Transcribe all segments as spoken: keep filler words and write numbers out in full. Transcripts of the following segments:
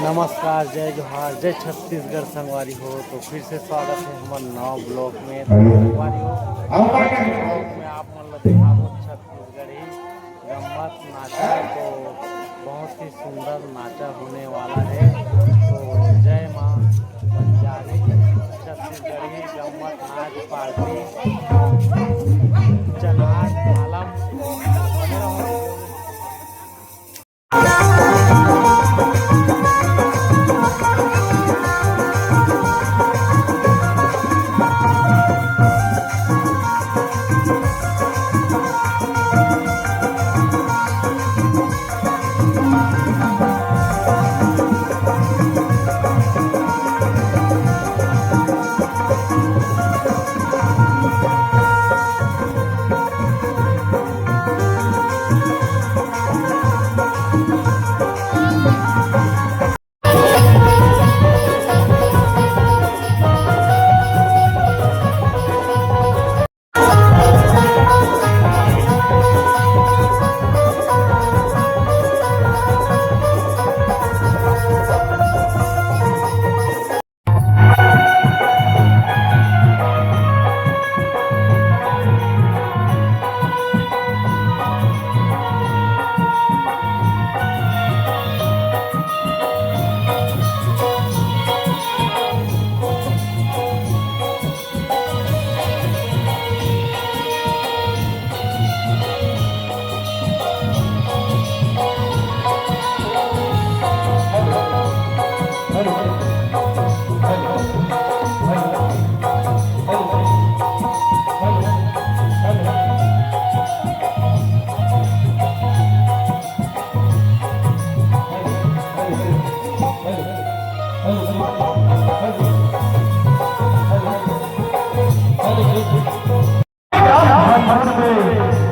नमस्कार, जय जोहार, जय छत्तीसगढ़ संगवारी हो। तो फिर से स्वागत है हमर नवा ब्लॉग में। तो संगवारी हो, आज के ब्लॉग में आप मन ल दिखाबो छत्तीसगढ़ी गम्मत नाचा। तो बहुत ही सुंदर नाचा होने वाला है। तो जय माँ बंजारी, छत्तीसगढ़ी गम्मत नाच पार्टी, चनार आलम।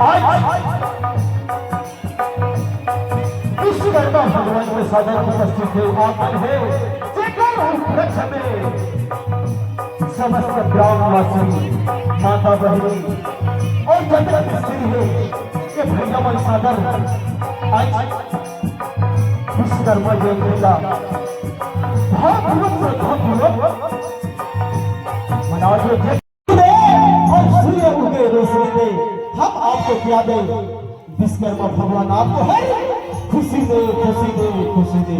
आज विश्वकर्मा भगवान के सादर उपस्थित है, आकर है, जेकर उपलक्ष्य में समस्त ग्रामवासी, माता बहनी और जतन मिस्त्री है, ये भैया मन सादर आज विश्वकर्मा जयंती का भावपूर्वक, श्रद्धापूर्वक मनाओ। और सूर्य उगे रोशनी दे, हम आपको क्या दे? विश्वकर्मा भगवान आपको हर खुशी दे, खुशी दे, खुशी दे।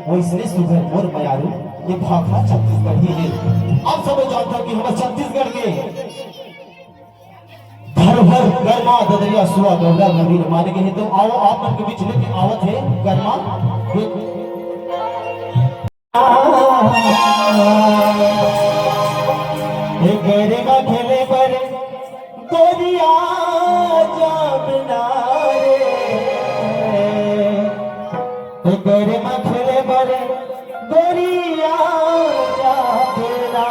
वइसने सुघर मोर मयारू, ये भाखा छत्तीसगढ़ी हे। आप सब जानथव कि हमर छत्तीसगढ़ के धरोहर गरमा ददरिया सुआ गौरा गौरी ल माने गे हे। तो आओ, आप मन के बीच लेके आवत हे गरमा। ए गरमा खेले बर गोरिया जाबना रे, ए गरमा खेले बर गोरिया जाबना।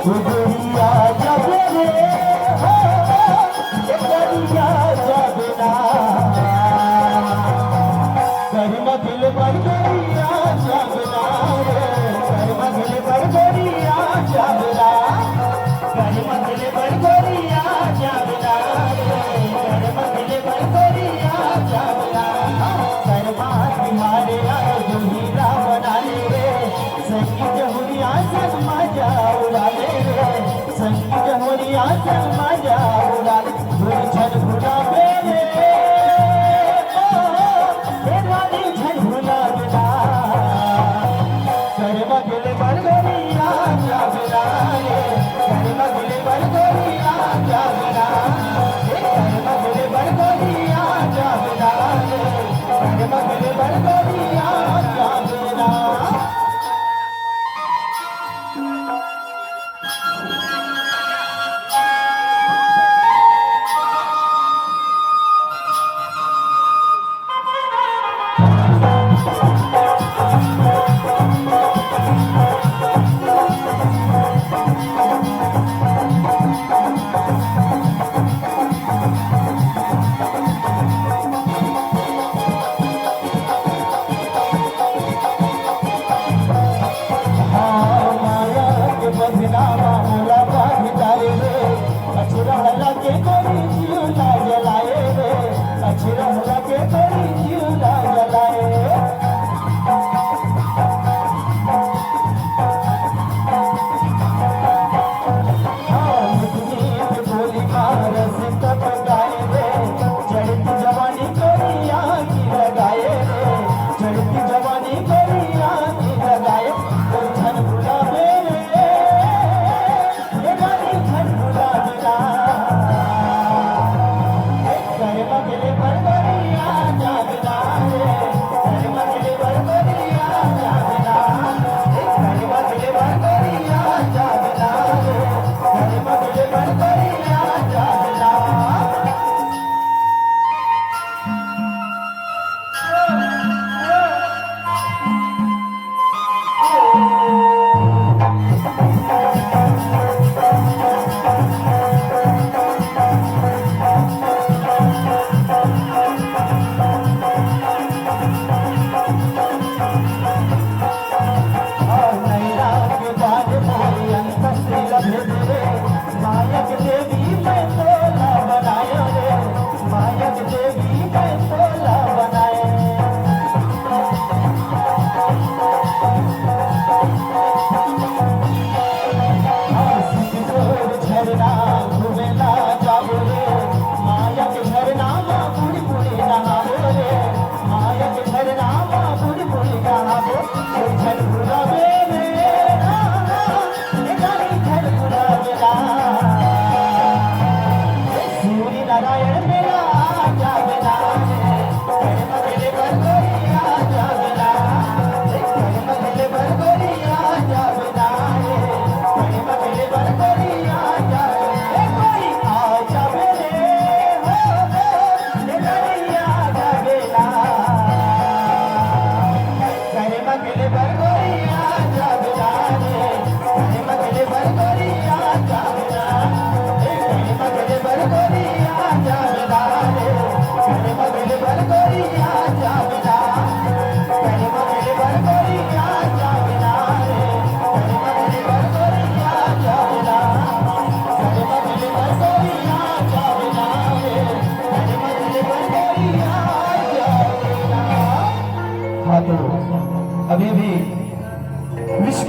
उजरिया जब रे हो, उजरिया जब ना। कर मगल बरगरिया जब ना रे, कर मगल बरगरिया जब ना। कर मगल बरगरिया जब ना रे, कर मगल बरगरिया जब ना। कर मार बिहारे आए जो हीरा बना ले रे। संगी जहुरिया संग मजा उड़ा ले रे, संगी जहुरिया संग मजा उड़ा ले। झन भुलाबे रे, ओ, ए रानी झन भुलाबे ना। कर मगल बरगरिया जाबे ना रे, कर मगल बरगरिया जाबे ना। ए कर मगल बरगरिया जाबे ना रे, कर मगल बरगरिया जाबे ना।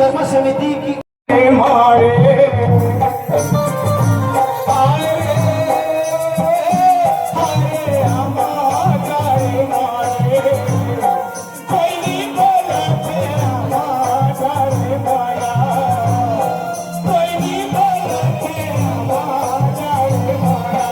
समिति की मारे। हाय रे, हाय रे, हमारा मारे। कोई नहीं बोला तेरा मारा रे मारा। कोई नहीं बोला तेरा मारा रे मारा।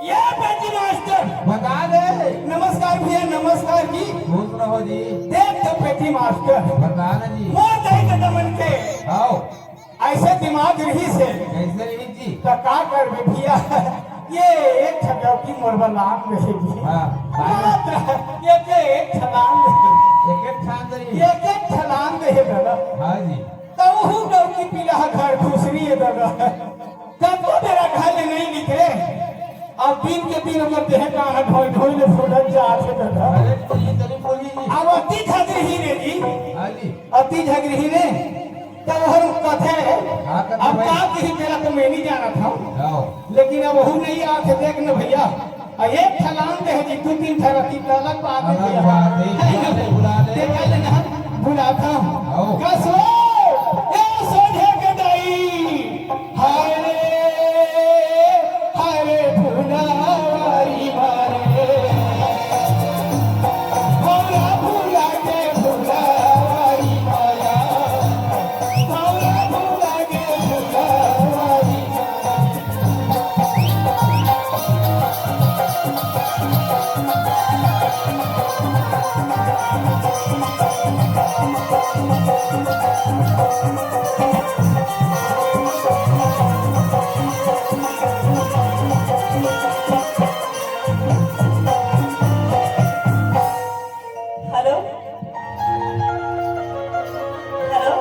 ये पेटी मास्टर। बता दे। नमस्कार भैया, नमस्कार जी। खुश रहो जी। देख तो पेटी मास्टर। बता ना जी। मोर दई ददा मन के आओ। ऐसे दिमाग रही से। कैसे रही जी? तो का करबे भैया? ये एक ठगौती मोर बर लान दे जी। हाँ, हाँ। मात्र एक, एक ठलान दे। एक एक ठान दे। एक एक ठलान दे दादा। हाँ जी। तहू डौकी पीला घर घुसरी है दादा। कतको बेरा घर ले नहीं निकले। अब दिन के दिन ओकर देह कान ढोई ढोई ले फूलत जात हे दादा। अरे, तो ये तनी बोली जी। अब अति झगरी ही रे जी। हाँ जी। अति झगरी ही ने। तब हम कथे, हाँ, कथे अब भाई। का कही तेला तो मैं नहीं जानत हूँ। जाओ। लेकिन अब हूँ नहीं आके देख न भैया। आ एक ठलान दे जी, दू तीन ठला की अलग बात है अलग भैया। बात है, है ना? बुला ले। देखा ले ना, बुलाता हूँ। आओ। कसो, ए सोझे के दाई। हाय रे, हाय रे फुलवारी मारे। भौरा फुला के फुलवारी माया। भौरा फुला के फुलवारी माया। Hello, hello,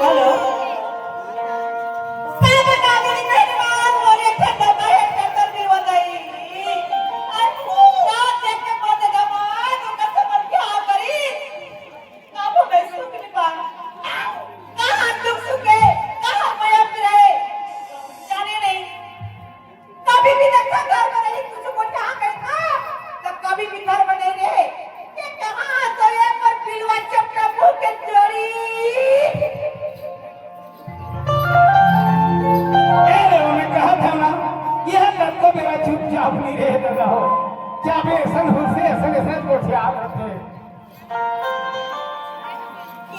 hello. का बता दे, मेहमान मोरे ठंडा का है, ठंडा भी बताई। आज रात देख के पहुंचे जमाई, तो कस्टमर क्या करी? काबू में सुख नहीं पा। कहाँ दुख सुख है, कहाँ मया रहे, जाने नहीं। कभी भी देखा घर में नहीं, कुछ को क्या कहता, तो कभी भी घर में नहीं रहे। ये कहाँ तो ये पर बिलवा चपटा मुंह के जोड़ी। ए रे, मैं कहा था ना, यह तब तो मेरा चुपचाप नहीं रहे लगा हो। चाहे ऐसा हो से, ऐसा, ऐसा को ख्याल रखे।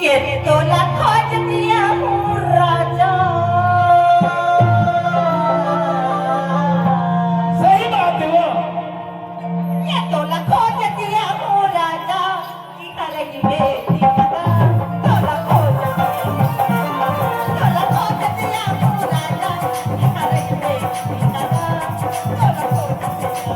ये तोला खोज दिया हूँ राजा। सही बात है वो। ये तोला खोज दिया हूँ राजा। कि हर ही बेटी का तोला खोज दिया। तोला खोज दिया हूँ राजा। कि हर ही बेटी का तोला खोज दिया।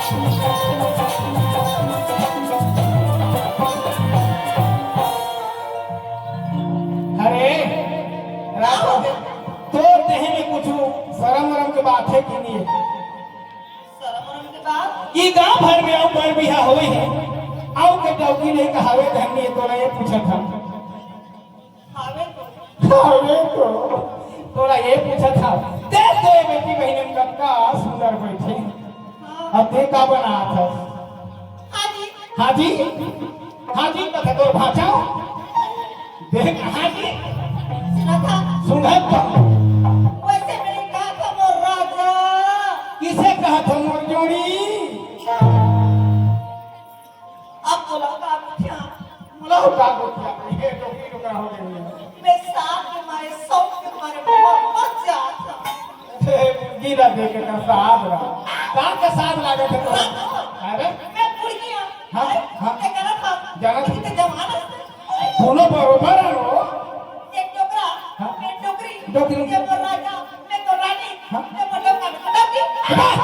अरे राजा, तोर देह में कुछु शरम वरम के बात हे कि नहीं हे? शरम वरम के बात? ये गांव भर में अउ बर बिहा होय हे, अउ के डौकी नहीं कहावे धन्य, तोला ये पूछत हंव। हावे तो। हावे तो। तोला ये पूछत हंव, देख तो ये बेटी बहिनी मन कतका सुंदर बइठे। हाँ। अब ते का बनात हस? हाँ जी। हाँ जी? हाँ जी, कथे तोर भांचा। देख, हाँ जी। सुनत हस? सुनत हंव। वइसे नइ कहत हंव मोर राजा। किसे कहत हस मोर जोड़ी? अब तोला का गोठिया? मोला का गोठिया? ये डोकरी डोकरा हो गे हे। मैं साग के मारे, शौक के मारे मर, मर जात हंव। ए, मुर्गी ला देख के साग ला। का के साग लागत हे तोला? अरे? मैं मुर्गी हंव। हाँ, हाँ। ते गलत हस। जानत हंव। ते जवान हस। दोनों बरोबर हे वो। एक डोकरा, हाँ। एक डोकरी। डोकरी। ये मोर राजा, मैं तोर रानी, हाँ। ये मोर डोकरा, डोकरी। वाह!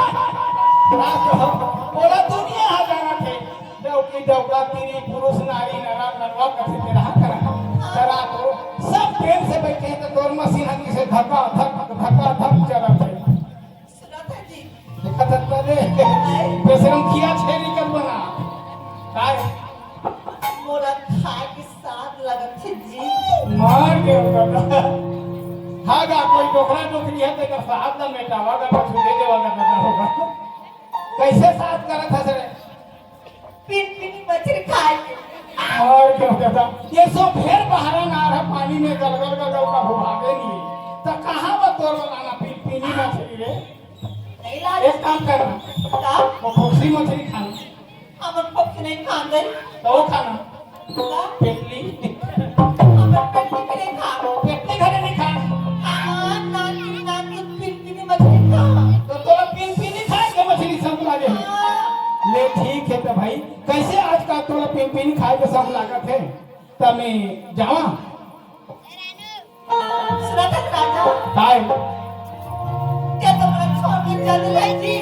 वाह तो, पूरा दुनिया हा जानत हे। डौकी, डौका, तिरी, पुरुष, नारी, नरा, नरवा कथे तेला करा। करा तो सब प्रेम से बइठे हे त तोर मशीन ह कइसे धका धक, धका धक चलत हे। सुनत हस जी। देखत हस त ले, बेशरम खिया छेरी कस बना। काय? मोला खाए के साग लगत हे जी। मार के ओकर। हाँ गा, कोई डोकरा डोकरी हे त एकर साग ला मेटावा गा, कुछु दे देवा गा, गा होगा। कइसे साग करत हस रे? पिनपिनी मछरी खाए के। और क्या कहता? ये सब फेर बहरा नार हे, पानी में गलगल गलगल का भागे नहीं। त कहाँ बा तोर वाला ना पिनपिनी मछरी रे? नहीं लागे। एक काम करना। का? वो फोक्सी मछरी खाना। हमन फोक्सी नहीं खान दे। त वो खाना। का? पेटली। हमन पेटली भी नहीं खान। पेटली घरे नहीं खान। हाँ, नान, नान, पिनपिनी मछरी खा। त तोला पिनपिनी खाए के मछरी सब लागे हे। हाँ। ले ठीक हे त भाई, कइसे आज का तोला पिनपिनी खाए के सब लागत हे? त मैं जावा। सुनत हस राजा? काय? ते तो मोला छोड़ के चल दे जी।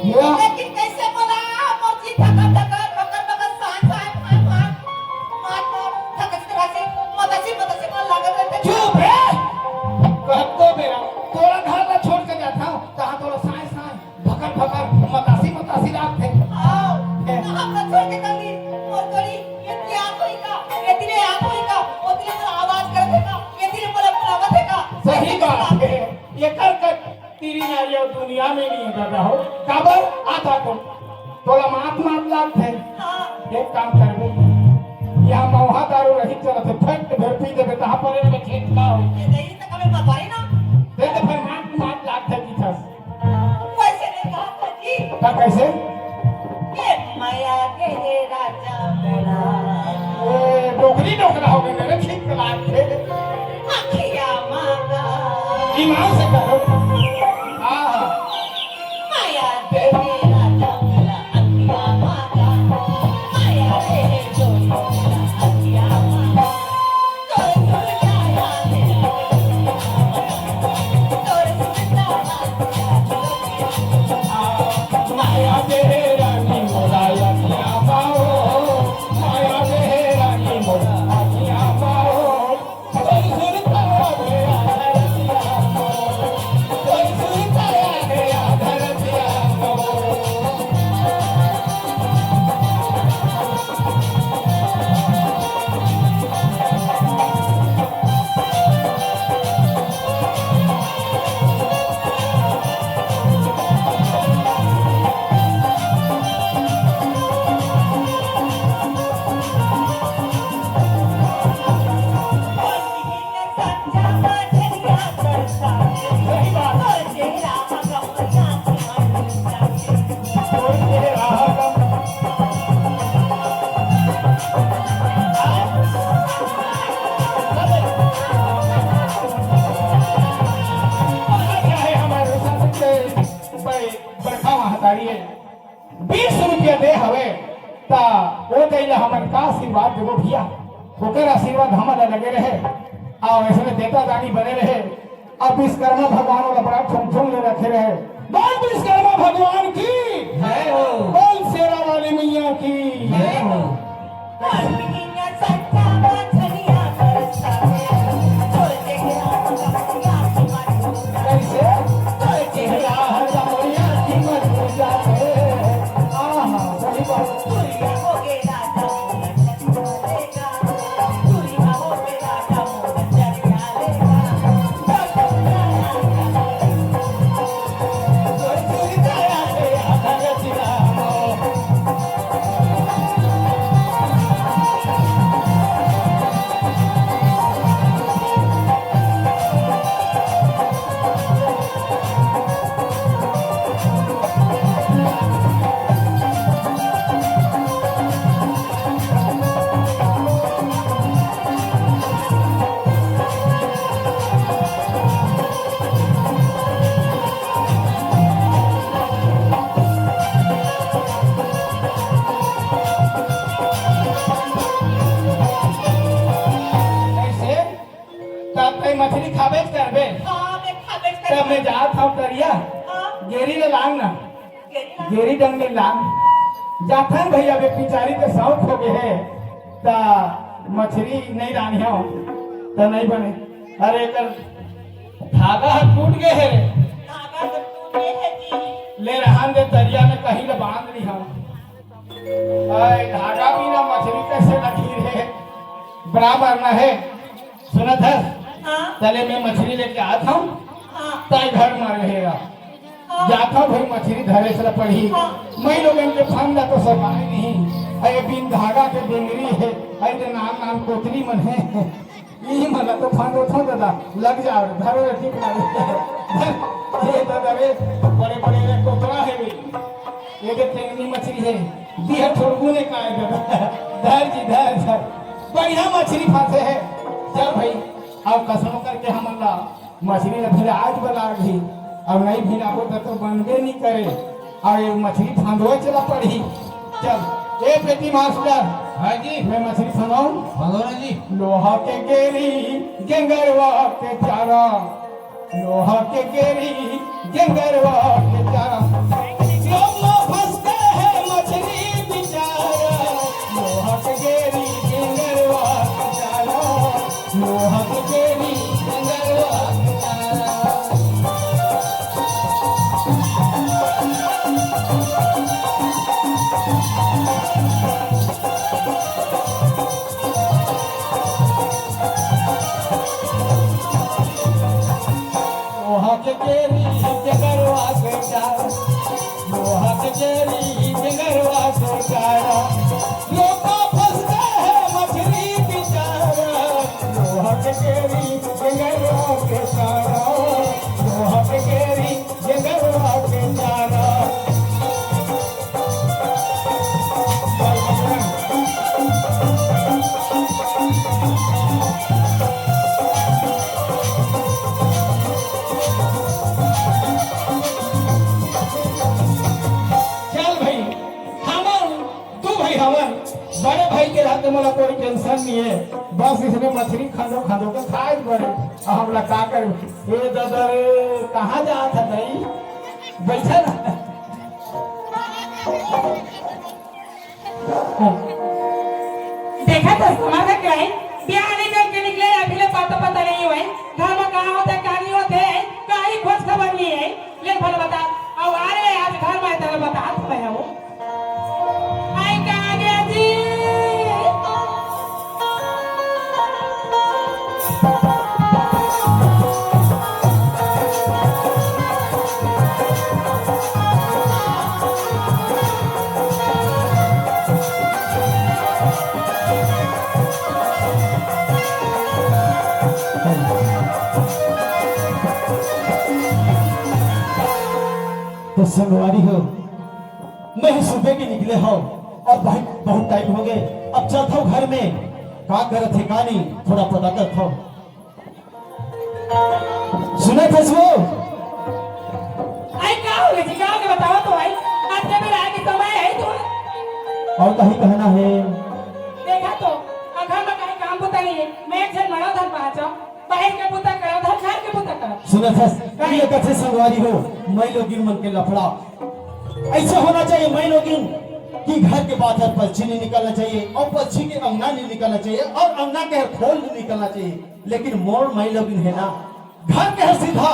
या। लेकिन कइसे बोला, मोर जी थका थका, बकर बकर, सांस आए, फान फान, मार मार, थकत थकत से, मदसी मदसी मन लागत रहिथे। चुप रे। कतको बेरा तोला घर ला छोड़ के जात हंव, तहां तोला सांस सांस भकर भकर, मतासी मतासी लागथे। हाँ, ए। कहाँ पर छोड़ के चल दी? मोर जोड़ी, ये तिले आँख होही का? ये तिले आँख होही का? वो तिले मोला आवाज करत हे का? ये तिले मोला बुलावत हे का? सही बात हे। एकर कस तिरी नारी अउ दुनिया में नहीं हे दादा हो। काबर? आता तो तोला मात मात लागथे। हाँ। एक काम करबे, इहाँ मउहा दारू रही चलत हे, फट भेर पी देबे, तहाँ पर एक खेत का हो। ये दही तो कभी बताई ना। दे दे, फिर मात मात लागथे की थस। वइसे नहीं कहा था जी। का कइसे? ए मया के हे राजा मोला। ए, डोकरी डोकरा हो गे रे, ठीक लागथे। अखिया मांगा। ईमान से कहो। हाँ, हाँ। मया के हे राजा मोला, अखिया मांगा। मया के हे जोड़ी मोला, अखिया मांगा। बड़का महतारी हे, बीस रुपया दे हवे, त ओ दई ला हमन का आशीर्वाद देबो भैया? ओकर आशीर्वाद हमन ला लगे रहे, अउ अइसने देता दानी बने रहे। अब विश्वकर्मा भगवान वाला बड़ा ठुमठुम ले रखे रहे। बोल विश्वकर्मा भगवान की जय हो। मछरी खाबेच करबे। हाँ, मैं खाबेच करबे। तब मैं जात हँव तरिया। हाँ। गेरी ले लान ना। गेरी ला। गेरी डंडी लान। जाथन भई, अब ए पिचारी के सौख हो गे हे, त मछरी नइ लानिहँव, त नइ बने। अरे, एकर धागा ह टूट गे हे रे। धागा तो टूटे हे जी। ले रहन दे, तरिया में कहीं ल बांध लिहँव। अय, धागा बिना मछरी कइसे लगही रे? बड़ा मरना हे। सुनत हस? हाँ। तले मैं मछरी लेके आत हँव। हाँ। तैं घर में रहे रह। हाँ। जात हँव भई, मछरी धरेच ल पड़ही। हाँ। माईलोगिन के फंदा तो सफाई नहीं। अय, बिन धागा के बेंगरी हे। अय, दे नान नान कोतरी मन हे। इही मन ला तो फंदोथँव दादा, लग जाव रे, धरो रे, ठीक ना रे। अरे दादा रे, बड़े बड़े रे कोतरा हे बे। ये दे टेंगनी मछरी हे, दिह ठोरबू ने काय दादा। धर जी, धर, धर। बढ़िया मछरी फंसे हे। चल भई, अब कसनो करके हमन ला मछरी ला भिराज बला दी। अब नइ भिराबो त तो बनबे नइ करे। अउ ये मछरी फंदोच ला पड़ही। चल, ए पेटी मास्टर। हाँ जी। मैं मछरी फंदों। फंदो ना जी। लोहा के गेरी, गेंगरवा के चारा। लोहा के गेरी, गेंगरवा के चारा। लोहा के गेरी, गेंगरवा के चारा। लोहा के गेरी, गेंगरवा के चारा। लोहा के गेरी, गेंगरवा के चारा। लोहा के गेरी, गेंगरवा के चारा। लोका फंस गे हे मछरी बिचारा। लोहा के गेरी, गेंगरवा के चारा। लोहा के गेरी, गेंगरवा के चारा। चल भई, हमन दू भई हवन, बड़े भई के रहते मोला कोई tension नइ हे, बस इसने मछरी खंदो खंदो के खाए बर, अब हमला का करे? ए दादा रे, कहाँ जात हस दाई? बइठा ना। देखत हस, समझ के आई, बिहाने जब के निकले, अभी ले पता, पता नइ होय, घर में कहाँ होथे, कहाँ नइ होथे, कहीं खोज खबर नइ हे। ले भला बता, अउ आ रे, आज घर में तेला बता तो मैं हूँ। आई का आगे जी। तो संगवारी हो, मैं ही सुबह के निकले हँव अउ भाई बहुत time हो गे। अब चलत हँव घर में, का करत हे का नहीं, थोड़ा पता करत हँव। सुनत हस वो? आई का हो गे जी, का हो गे बतावा तो आई। आज के बेरा आए के समय हे तो। अउ कहीं कहना हे? देखा तो, अ घर में कहीं काम बुता नइ हे, मैं एक झन मरद हँव पाँच, बाहिर के बुता करत हँव, घर के बुता करत हँव। सुनत हस, का? ये कथे संगवारी हो, माईलोगिन मन के लफड़ा। अइसे होना चाहिए माईलोगिन कि घर के बाहर पलछी नइ निकलना चाहिए अउ पलछी के अंगना नइ निकलना चाहिए अउ अंगना के खोल नइ निकलना चाहिए। लेकिन मोर माईलोगिन हे ना, घर के हर सीधा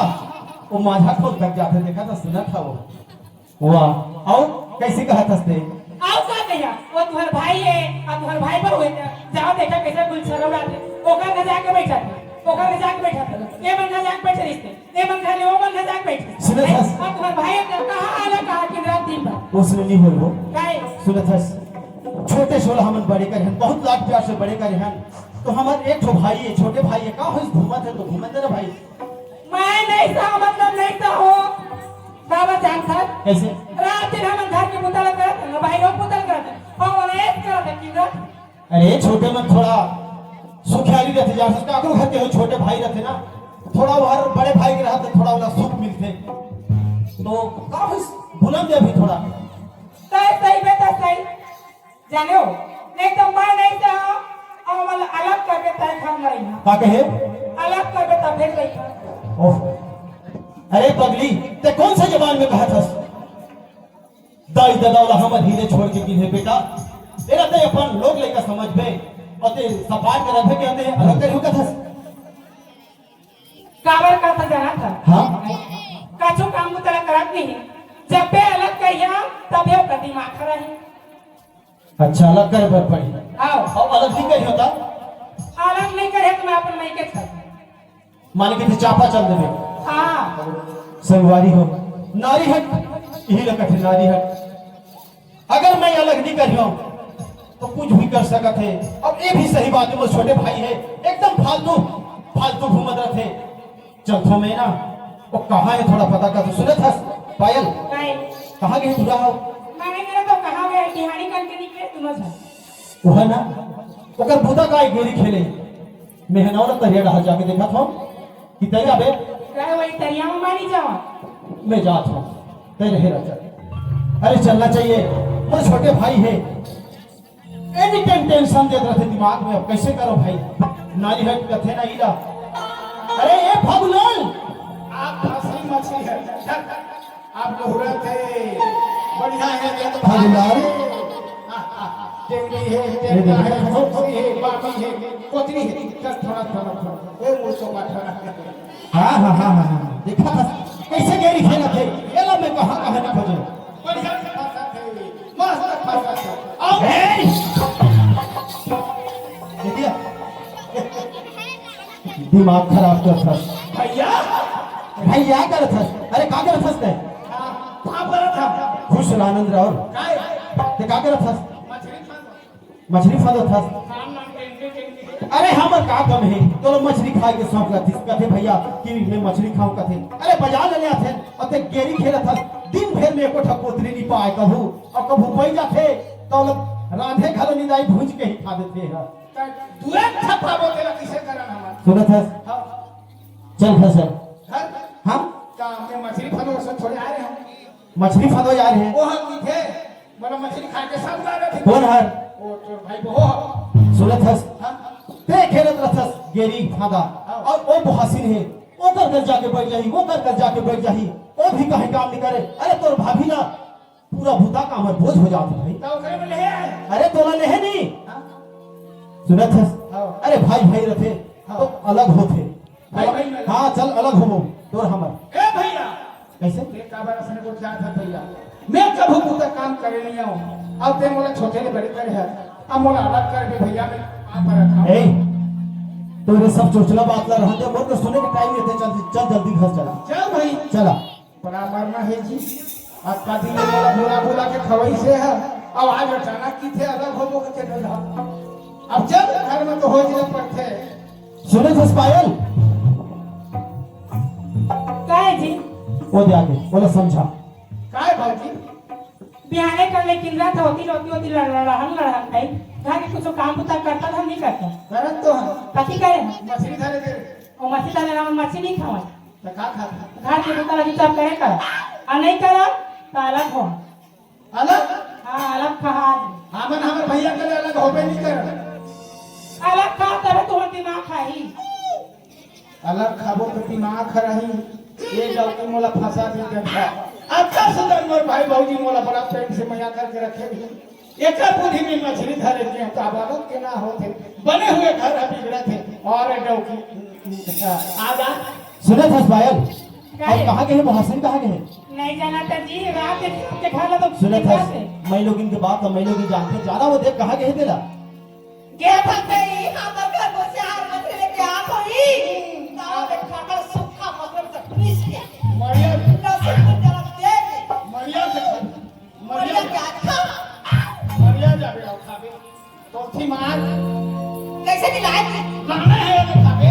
वो माझा खोल तक जाथे। देखत हस, सुनत हस वो। वाह, अउ कइसे कहत हस ते? अउ का कहिया, वो तुँहर भाई हे, अउ तुँहर भाई बहू हे, जाव देखा कइसे गुलछर्रा उड़ाथे, ओकर घर जाके बइठथे, ओकर घर जाके बइठथे, ये मन घर जाके बइठे रहिथे, ये मन घर ले वो मन घर जाके बइठे। सुनत हस? अउ तुँहर भाई हे, कहाँ आला, कहाँ दिन रात दिन भर। ओसने नइ होय वो। काहे? सुनत हस, छोटे से ओला हमन बड़े करे हन, बहुत लाड प्यार से बड़े करे हन, तो हमर एक ठो भाई हे, छोटे भाई हे, का होइस, घूमत हे तो घूमत दे रे भाई। मैं नइ सहँव, मतलब नइ सहँव। काबर जानथस? कइसे? रात दिन हमन घर के बुता ल करत हन, बाहिर के बुता ल करत हन। अउ ओला ऐस करत हन कि ना। अरे छोटे मन थोड़ा सुखियारी रहिथे, जानथस, काकरो घर के हो छोटे भाई रहिथे ना, थोड़ा वो हर बड़े भाई के रहत हे, थोड़ा ओला सुख मिलथे। तो का होइस, बुलंद हे अभी थोड़ा। तैं सही बे, तैं सही। जाने हो, नहीं तो मैं नइ सहँव, अउ हमन ला अलग करके तैं घर में रहिहा। का कहे? अलग करबे तभे लइका। ओह, अरे पगली, ते कौन सा जबान में कहत हस? दाई ददा वाला हमर हीरे छोड़ के गिन हे बेटा। एला ते अपन लोग लइका समझबे, अउ ते सपाट के रहिबे के ते अलग करिहूं कथस। काबर का था जाना था? हाँ। कछु काम को तेला करत नहीं। जब बे अलग करिया, तबे ओकर दिमाग खराब है। अच्छा, अलग करे बर पड़ी। आओ। अउ अलग नहीं करियो ता? अलग नहीं करे तो मैं अपन मायके चल। माने कि ते चापा चल देबे। हाँ। संगवारी हो, नारी हक, यही लगत है नारी हक। अगर मैं अलग नहीं करियो, तो कुछ भी कर सकत है। अब ये भी सही बात है, वो छोटे भाई है, एकदम फालतू, फालतू घूमत रहते। चलथों मैं ना, वो कहाँ है, थोड़ा पता कर। तो सुनत हस, पायल? काय? कहाँ गए पूरा हो? माने मेरा तो कहाँ गए, बिहारी करके निकले दोनों झन। वो है ना, ओकर बुता का गेरी खेले। मैं है ना, वो तरिया डहा जाके देखा था कि तैं जाबे। काय वही तरिया में मारी जावा? मैं जात हूँ, तैं रहे रह जा। अरे चलना चाहिए, वो छोटे भाई है। एनी टाइम टेंशन देत रहते दिमाग में, अब कैसे करो भाई? नारी हक कथे ना इला। अरे ए फागुलाल, आप फंसी मछली है, आप लोहरा थे, बढ़िया है, ये तो फागुलाल। टेंगी है, ये टेंगा देखो। है, भोंसी है, बामी है, कोतरी है। चल, थोड़ा, थोड़ा, थोड़ा। ए, मुझको बात थोड़ा। हाँ, हाँ, हाँ, हाँ, हाँ। देखा था, कैसे गेरी खेलत हे? एला मैं कहाँ, कहाँ नहीं खोजे। बढ़िया फंसा थे, मस्त फंसा थे। आओ। ए! देखिए, दिमाग खराब करत हस। भैया। भैया करत हस। अरे, का करत हस तैं? हाँ, का करत हस? खुश रह आनंद रह। काय? तैं का करत हस? मछली फांदत हस। अरे हमर का कम हे, तोला मछली खाए के शौक रहिस, कथे भैया कि मैं मछली खाऊं कथे। अरे बजार ले आथे, अउ तैं गेरी खेलत हस, दिन भर में एको ठा कोतरी नहीं पाए कभू, अउ कभू पई जाथे, त ओला रांधे घलो नहीं दाई, भूंज के ही खा देथे ह। त दुए ठा पाबो तेला किसे करन हमर? सुनत हस? हाँ। चल घर चल। घर? हाँ? का मैं मछली फंदो से थोड़े आए हंव। मछली फंदो जा रहे हैं। वो हम की थे, बोला मछली खा के सब जा रहे थे। कौन हर? वो तोर भाई वो हो। सुनत हस? हाँ। तैं खेलत रहथस गेरी फांदा। हाँ। अउ वो बुहासिन हे, ओकर घर जाके बैठ जाही, ओकर घर जाके बैठ जाही, वो भी कहीं काम नहीं करे। अरे तोर भाभी ना पूरा बुता का हमर बोझ हो जात हे भाई। तो ओकरे में ले आए। अरे तोला लेहे नहीं। हाँ। सुनत हस? हाँ। अरे भाई भाई रथे, हाँ। तो अलग होथे। भाई भाई में हाँ, चल अलग होबो, तोर हमर। ए भैया, कैसे? तैं काबर अइसने गोठियात हस भैया? मैं कभू बुता काम करे नहीं हंव। अब तैं मोला छोटे ले बड़े करे हस। अब मोला अलग कर दे भैया, मैं आप पर रखा। ए, तोरे सब चोचला बात ला रहन दे, मोर तो सुने के टाइम नहीं हे, चल, चल जल्दी घर चला। चल भाई। चला। बड़ा मरना हे जी। अब कदी ले मोला बोला बोला के खवइसे ह, अब आज अचानक किथे अलग होबो के चल रहा। अब चल घर में तो हो जाए पड़थे। सुनत हस पायल? काय जी? वो दे आगे, ओला समझा। काय भौजी? बिहाने कर ले किंजरा था, होती रोती होती लड़ लड़हन लड़हन भाई। घर के कुछ काम बुता करता था, नहीं करता। करत तो हम। कथी करे? मछली धरे के। वो मछली धरे ना, मछली नहीं खावा। तो का खाता? घर के बुता लगी सब करे कर। आ नहीं कर, तो अलग हो। अलग? हाँ, अलग खा आज। हमन हमर भैया के ले अलग होबे नहीं कर। अलग खा, तबे तुम्हार दिमाग खाही। अलग खाबो तो दिमाग खराही। ये डौकी मोला फंसा दे देबा। अच्छा सुंदर मोर भाई भौजी मोला बड़ा प्रेम से मया करके रखे भी। एकर बुद्धि में मछली धरे के तो अब अलग के ना होथे। बने हुए घर ह बिगड़त हे। और डौकी आ जा। सुनत हस पायल? काय? अब कहाँ गए हे? मोहसिन कहाँ गए हे? नहीं जाना था जी, रात के सबके घर ला तो सुनत हस? मैं लोग इनके बात, मैं लोग जानते, जाना वो देख कहाँ गए हे तेला? गे फंसे ही, हमर घर में से आर मछली लेके आ थोड़ी। ताव के फाटल सूखा मछली से पीस के। मरिया। लहसुन को जरा दे दे। मरिया से खा। मरिया प्याज खा। मरिया जाबे अउ खाबे। तो थी मार। कैसे मिलाए थे? लाना है वो खाबे।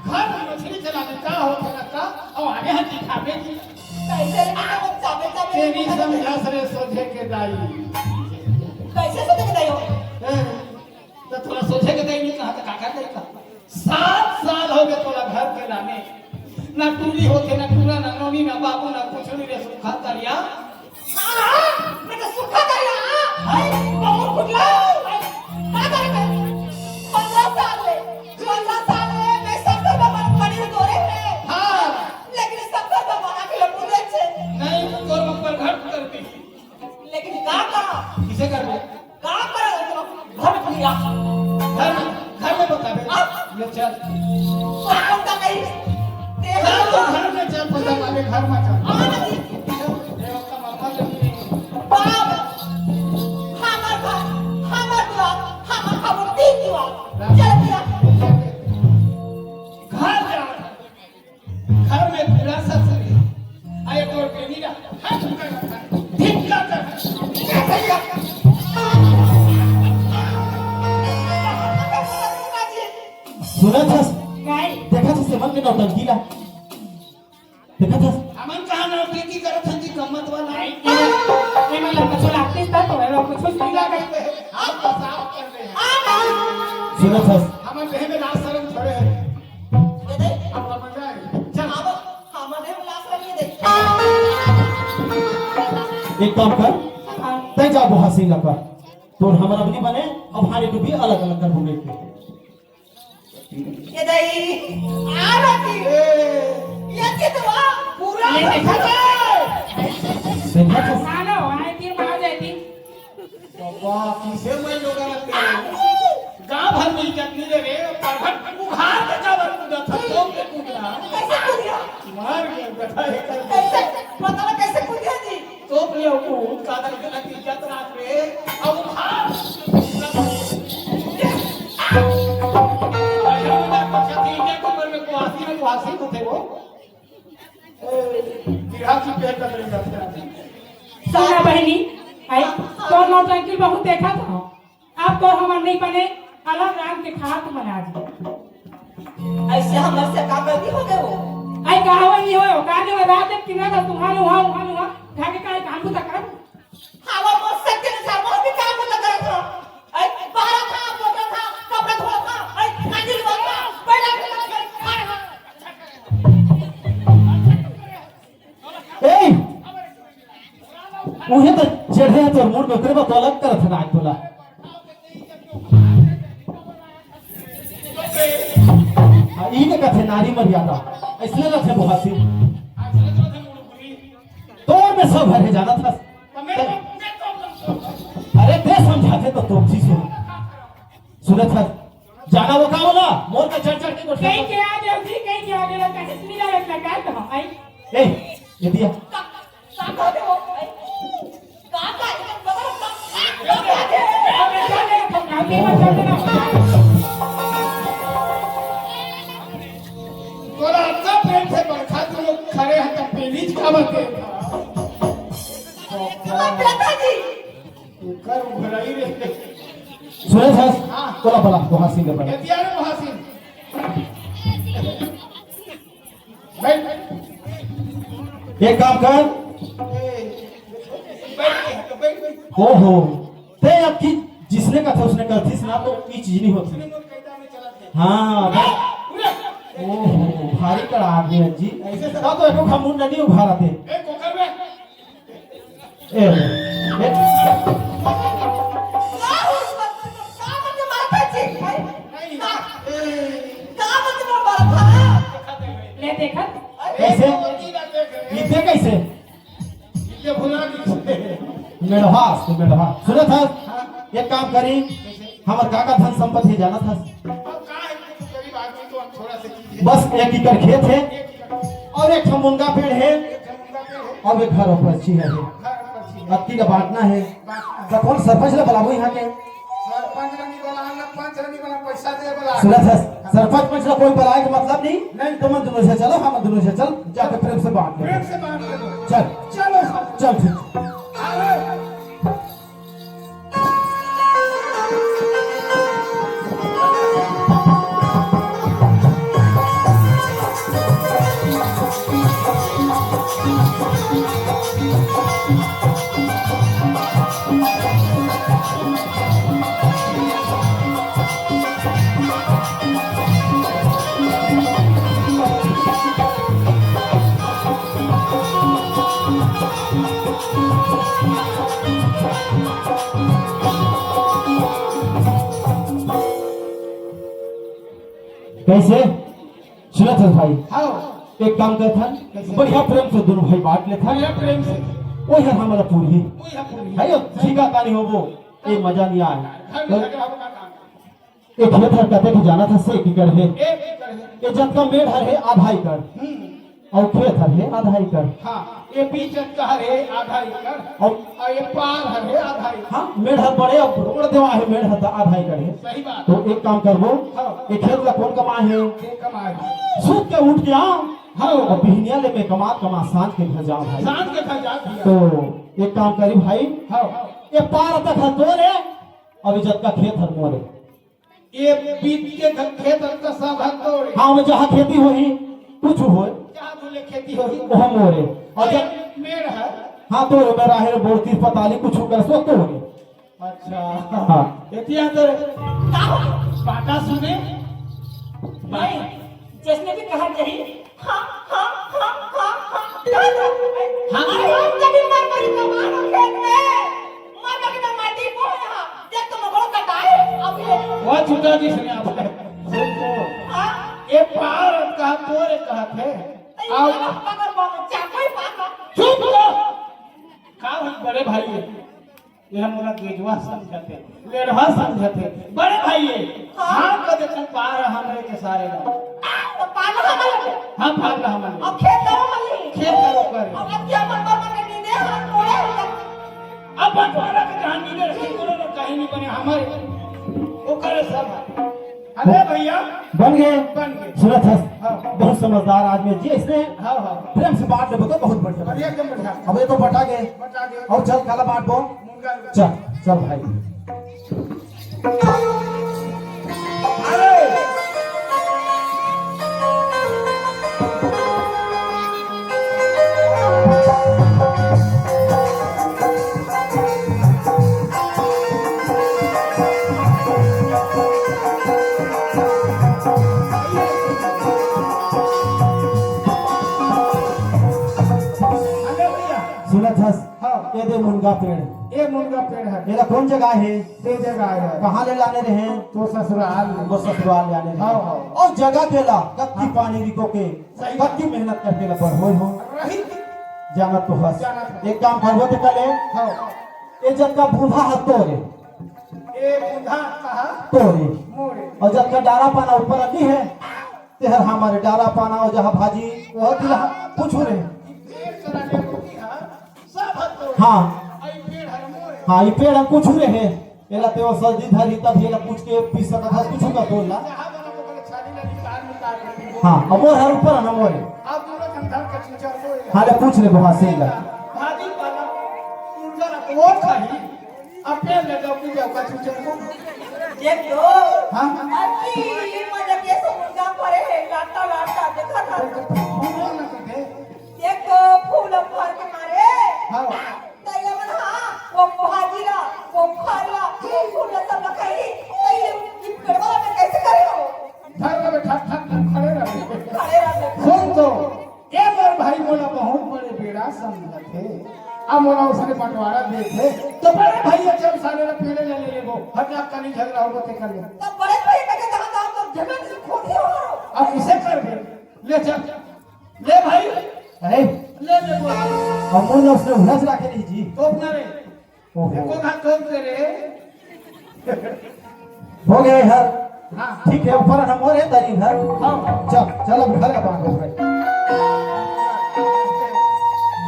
घर में मछली चलाने का हो, चला का, और आगे हाथ दिखाबे। कैसे रे बेटा, वो चाबे, चाबे तेरी समझा सरे सोझे के दाई। कैसे सोझे के दाई हो? हैं? तो थोड़ा सोझे के दाई नहीं कहा, तो काका दाई कहा। सात साल हो गए तोला घर के लाने। ना टूरी होथे, ना टूरा, ना नोनी, ना बाबू, ना कुछ नहीं रे, सूखा तरिया। हाँ, मैं तो सूखा तरिया, हाँ। हाय, बहुत कुटला, हाय, का करे मैं? पन्द्रह साल ले, पन्द्रह साल ले मैं लेकिन का करा? किसे करबे? का करा? घर में खड़ी रहा। घर में, घर में बताबे। अब? ले चल। कौन का कही? तेरा चल तो घर में चल, पता लागे घर में चल। आ, नहीं। चल, देव का माथा जमीन। बाप, हमर घर, हमर दुआर, हमर खबर तीन दीवार। चल दिया। घर जा। घर में पूरा ससुरी। अरे तोर बेनी ला हाथ कर रखा है। धिक्का कर। सुनत हस? काय? देखत हस एमन के नौटंकी ला? देखत हस? हमन कहाँ नौटंकी करत हन जी, कम्मत वाला? नहीं, ये, ये मतलब कुछ लागते था तो, ये लोग कुछ नहीं लागते। आप तो साफ कर दे। सुनत हस? हमन देह में लाज शरम छोड़े हैं। ये देख, अब समझ आए। चल। अब हमन देह में लाज शरम ये देख। एक काम कर, हाँ। तै जा बोहासी ला कर। तोर हमर अब नहीं बने, अब हारे को भी अलग-अलग कर दूंगे। ये दई, आ रही। ए। ये चितवा पूरा ये देखा था। देखा था। सालो, आए तीन मार जाती। बाबा, किसे मैं लोगा लगते हैं? गांव भर में इज्जत नहीं दे रहे, परघट उघार के काबर कूदा था, चौक पे कूद रहा। कैसे कूदिया? मार के गधा है कर। कैसे? पता ना कैसे कूदिया जी? तोप ले वो कादर के लगी इज्जत रात रे। अब खा। अरे, वो बात तो सही है, कमर में कुआसी में कुआसी को थे वो। ए, गिरा की पेट कर रही जाते हैं। सुना बहनी, आई तो नौटंकी बहुत देखा था। अब तो हमर नहीं बने, अलग राम के खात मन आज। ऐसे हमर से का गलती हो गए हो? आई कहावत नहीं होय, का नहीं होय, रात दिन किन्ना का तुम्हारे वहाँ, वहाँ, वहाँ, घर के काहे काम को तक कर? हवा मोर सत्य अनुसार मोर भी काम को तक कर। आई बाहर था, मोटर था, कपड़ा धोआ था, आई खाजी धोआ था, बैठा था, बैठा था। ए, उहे तो चढ़े है तोर मुड़ में, ओकरे बर तो अलग करत है ना आज तोला। आ, ई ने कथे नारी मर्यादा, ऐसने रथे बोहासी। तोर में सब हर है, जानत हस। अरे, ते समझाते तो तोप जी सुन। सुनत हस? जाना वो का बोला? मोर का चढ़ चढ़ के गोठिया कहीं के आ जाओ जी, कहीं के आ जाओ, कहीं से मिला लगता का तो हम आई। ए, ये दिया। का, का कहते हो? आई। का, का, का, का, का, का कहते हो? तोरा अतना प्रेम से बरखा तू लोग खड़े हैं तब पेलीज का बात है? तुम्हारा बेटा जी। एकर उघराई रे। सुरेश हस, हाँ। बोला, बोला, बोहासिन के बोला। एतिया रे बोहासिन। बैठ। एक काम कर। ए, बैठ, बैठ, बैठ। ओहो, ते अब की जिसने कहा था उसने गलती से ना तो ये चीज नहीं होती। हाँ, बैठ। ओहो, भारी कड़ा आदमी है जी। ऐसे सब तो एको खमून नहीं उघारते। ए, कोकर में। ए, ए। का हो, का मतलब मारता छी, भाई? नहीं। का? ए। का मतलब मारता? ले देखा। कैसे? ये कैसे? ये भुला गई। मेढ़वास, तो मेढ़वास। सुनत हस? हाँ। एक काम करी, हमर का का धन संपत्ति जानत हस? अब का है, तू गरीब आदमी तो हम थोड़ा से चीज है। बस एक एकड़ खेत है एक एकड़। और एक ठो मुनगा पेड़ है एक ठो मुनगा पेड़ है। और एक घर और परछी है। घर और परछी है। अतकी का बांटना है। बांटना है। तो कौन सरपंच ला बुलाबो यहाँ के? सरपंच ला नहीं बुला, ना पंच ला नहीं बुला, पैसा दे बुला। सुनत हस, सरपंच पंच ला कोई बुलाए के मतलब नहीं। नहीं। तुमन दोनों से चलो, हम दोनों से चल, जाके प्रेम से बांट ले। प्रेम से बांट ले। चल। चलो। चल ठीक। अरे। कैसे? सुनत हस भाई? हाँ। एक काम करथन, कैसे? बढ़िया प्रेम से दोनों भाई बांट लेथन। बढ़िया प्रेम से। ओही हर हमला पूरही। ओही हर पूरही। है यो, झींगा तानी होबो, ए मजा नइ आय। घर में लगे रहो का काम? ए खेत हर कतेक जानत हस, एक एकड़ हे। एक एकड़ हे। ए जतका मेड़ हर हे, आधा एकड़। हम्म। अउ खेत हर हे, आधा एकड़। हाँ, ए बीच जतका हर हे, आधा एकड़। अउ अउ ए पार हर हे, आधा एकड़। हाँ, मेड़ हर बड़े, अब रोड देवा हे, मेड़ हर त आधा एकड़ हे। सही बात। तो एक काम करबो, हाँ। ए खेत ला कोन कमाए हे? के कमाए हे? सुत के उठ के आ, हाँ। अउ बिहनिया ले मैं कमात कमात सांझ के घर जाओ भाई। सांझ के घर जाओ भैया। तो एक काम करी भाई, हाँ। ए पार तक हर तोरे, अभी जतका खेत हर मोरे। ए बीच के घर खेत हर त सब हर तोरे। हाँ, ओमे जहाँ खेती होही, कुछु होय। जहाँ बोले खेती होही। ओह मोरे। अउ अरे, जब मेड़ हर। हाँ, तोरे में राहेर, बोड़की, पताली, कुछु कर सो तोरे। अच्छा। हाँ। एतिया तो का हो? बाटा सुने। नहीं, जइसने भी कहा जाही, हाँ, हाँ, हाँ, हाँ, हाँ, कहा जा। हाँ। अरे, हम जमीन मार मारी कमान हो खेत में। मार मारी ना माटी को है, हाँ। देख तो मगरो कटाए, अभी। वो छुटा जी सुने आप। सुन तो। हाँ। ए पार कहा तोरे कहा थे। अरे, आओ। पागल बाबू, चाकू ही पागल। चुप रहो। का भाई बड़े भाई है? ये मोला गेजवा समझथे, लेड़वा समझथे। बड़े भाई ये, हाँ। हाँ, कदे तू पार हमरे के सारे ला। तो पार हमरे के। हाँ, पार ला हमरे। अब खेत करो मल्ली। खेत करो करे। अब क्या मन मन के नींदे, हाँ, कोड़े हो जा। अब बंटवारा के जहाँ नींदे रहे, कोनो लोग कहीं नहीं बने हमरे। वो करे सब। अरे भैया। बन गए। बन गए। सुनत हस। हाँ। बहुत समझदार आदमी जी, इसने हाँ, हाँ। प्रेम से बांट लेबो तो बहुत बढ़िया। अरे एकदम बढ़िया। अब ये तो बटा गए। बटा गए। अउ चल, काला बांटबो। मुनगा। चल, चल भाई। अरे। अरे भैया। सुनत हस? हाँ। ये दे मुनगा पेड़। ये मुनगा पेड़ है। एला कौन जगह है? ये जगह है। कहाँ ले लाने रहे? तो ससुराल। वो ससुराल लाने रहे। हाँ, हाँ। अउ जगह के ला, कतकी पानी रिको के, सही। कतकी मेहनत करके ला बढ़ोय हो। रही। जानत तो हस। जानत हस। एक काम करबो ते कले। हाँ। ये जतका बूंदा ह तोरे। ये बूंदा कहा? तोरे। मोरे। अउ जतका डारा पाना ऊपर अभी है, तेहर हमारे डारा पाना अउ जहाँ भाजी, वो दिला, कुछु रहे। पेड़ चला ले रोटी हा, सब हर तोरे। हाँ। आई पेड़ हर मोरे। हाँ, ई पेड़ हम कुछु रहे। एला तेवा सब्जी धरी तब एला पूछ के पीस सकत हस, कुछु का तोड़ ला। जहाँ बना ओकरे छाली ला निकाल, निकाल के दे। हाँ, अब वो हर ऊपर है ना मोरे। अब दोनों धन धन के चूचर को हाँ, ले पूछ ले, बहुत सही ला। भाजी पाला, उनका वो खाई, अब पेड़ ले जाओ, पी जाओ, का चूचर को। देख लो। हाँ? अरे, ये मजा कैसे मुर्गा पड़े है, लाटा, लाटा, देखा था। फूल ना कटे। देख तो, फूल फर के मारे। हाँ। त ये मन, हाँ, वो भाजी ला, वो फर ला, वो फूल ला सब ला खाई। त ये, ये पेड़वा में कैसे करे हो? धर ले, ठक, ठक, ठक, खड़े रह। खड़े रह। सुन तो, ए मोर भाई मोला बहुत बड़े बेड़ा समझत हे। अब मोला उसने बंटवारा देत हे। तो बड़े भाई ये चल साले ला पेड़े ले, ले लेबो। हट जा, कनी झगड़ा होबो ते कर ले। तो बड़े भाई के जहाँ जाओ तो झगड़ा से खोटी हो। अब इसे कर दे। ले चल। ले भाई। अरे। ले ले बोल। अब मोला उसने उलझ रखे नहीं जी। तो अपना रे। ओहो। एको घात कौन करे? हो गए हर। हाँ। ठीक है, ऊपर हम हो रहे तारी घर। हाँ। चल, चल अब घर का बात हो गए।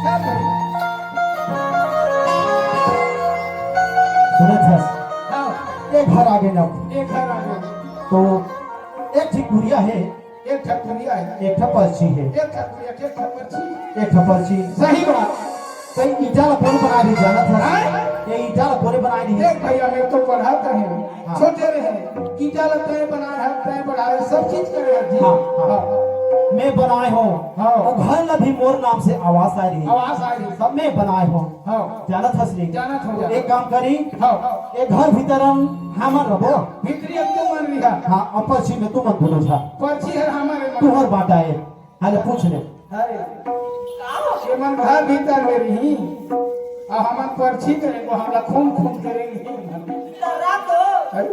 चल भाई। सुनत हस? हाँ। एक घर आगे ना। एक घर आगे। तो एक ठिक कुरिया है। एक ठक कुरिया है। एक ठक पर्ची है। एक ठक कुरिया, एक ठक पर्ची। एक ठक पर्ची। सही बात। तो ईटा ला कोन बनाए रही जानत हस? हाँ? ये ईटा ला कोने बनाए रही? देख भैया, मैं तो पढ़ा तो है। हाँ। छोटे रहे। ईटा ला तय बनाए है, तय बढ़ाए, सब चीज करे है जी। हाँ, हाँ। हाँ। मैं बनाए हो। हाँ। वो घर ला भी मोर नाम से आवास आए रही। आवास आए रही। सब मैं बनाए हो। हाँ। जानत हस नहीं? जानत हो, जानत। एक काम करी। हाँ। एक घर भीतर हम, हमन रहो। भीतरी अब तुमन रिहा। हाँ, अब पर्ची में तुमन दोनों झा। पर्ची है हमारे मन। तुहर बाटा है। हाले पूछ ले। अरे, ये मन घर भीतर में रही। आ हमन पर्ची करे को हमला खून खून करेंगे। डरा तो। अरे?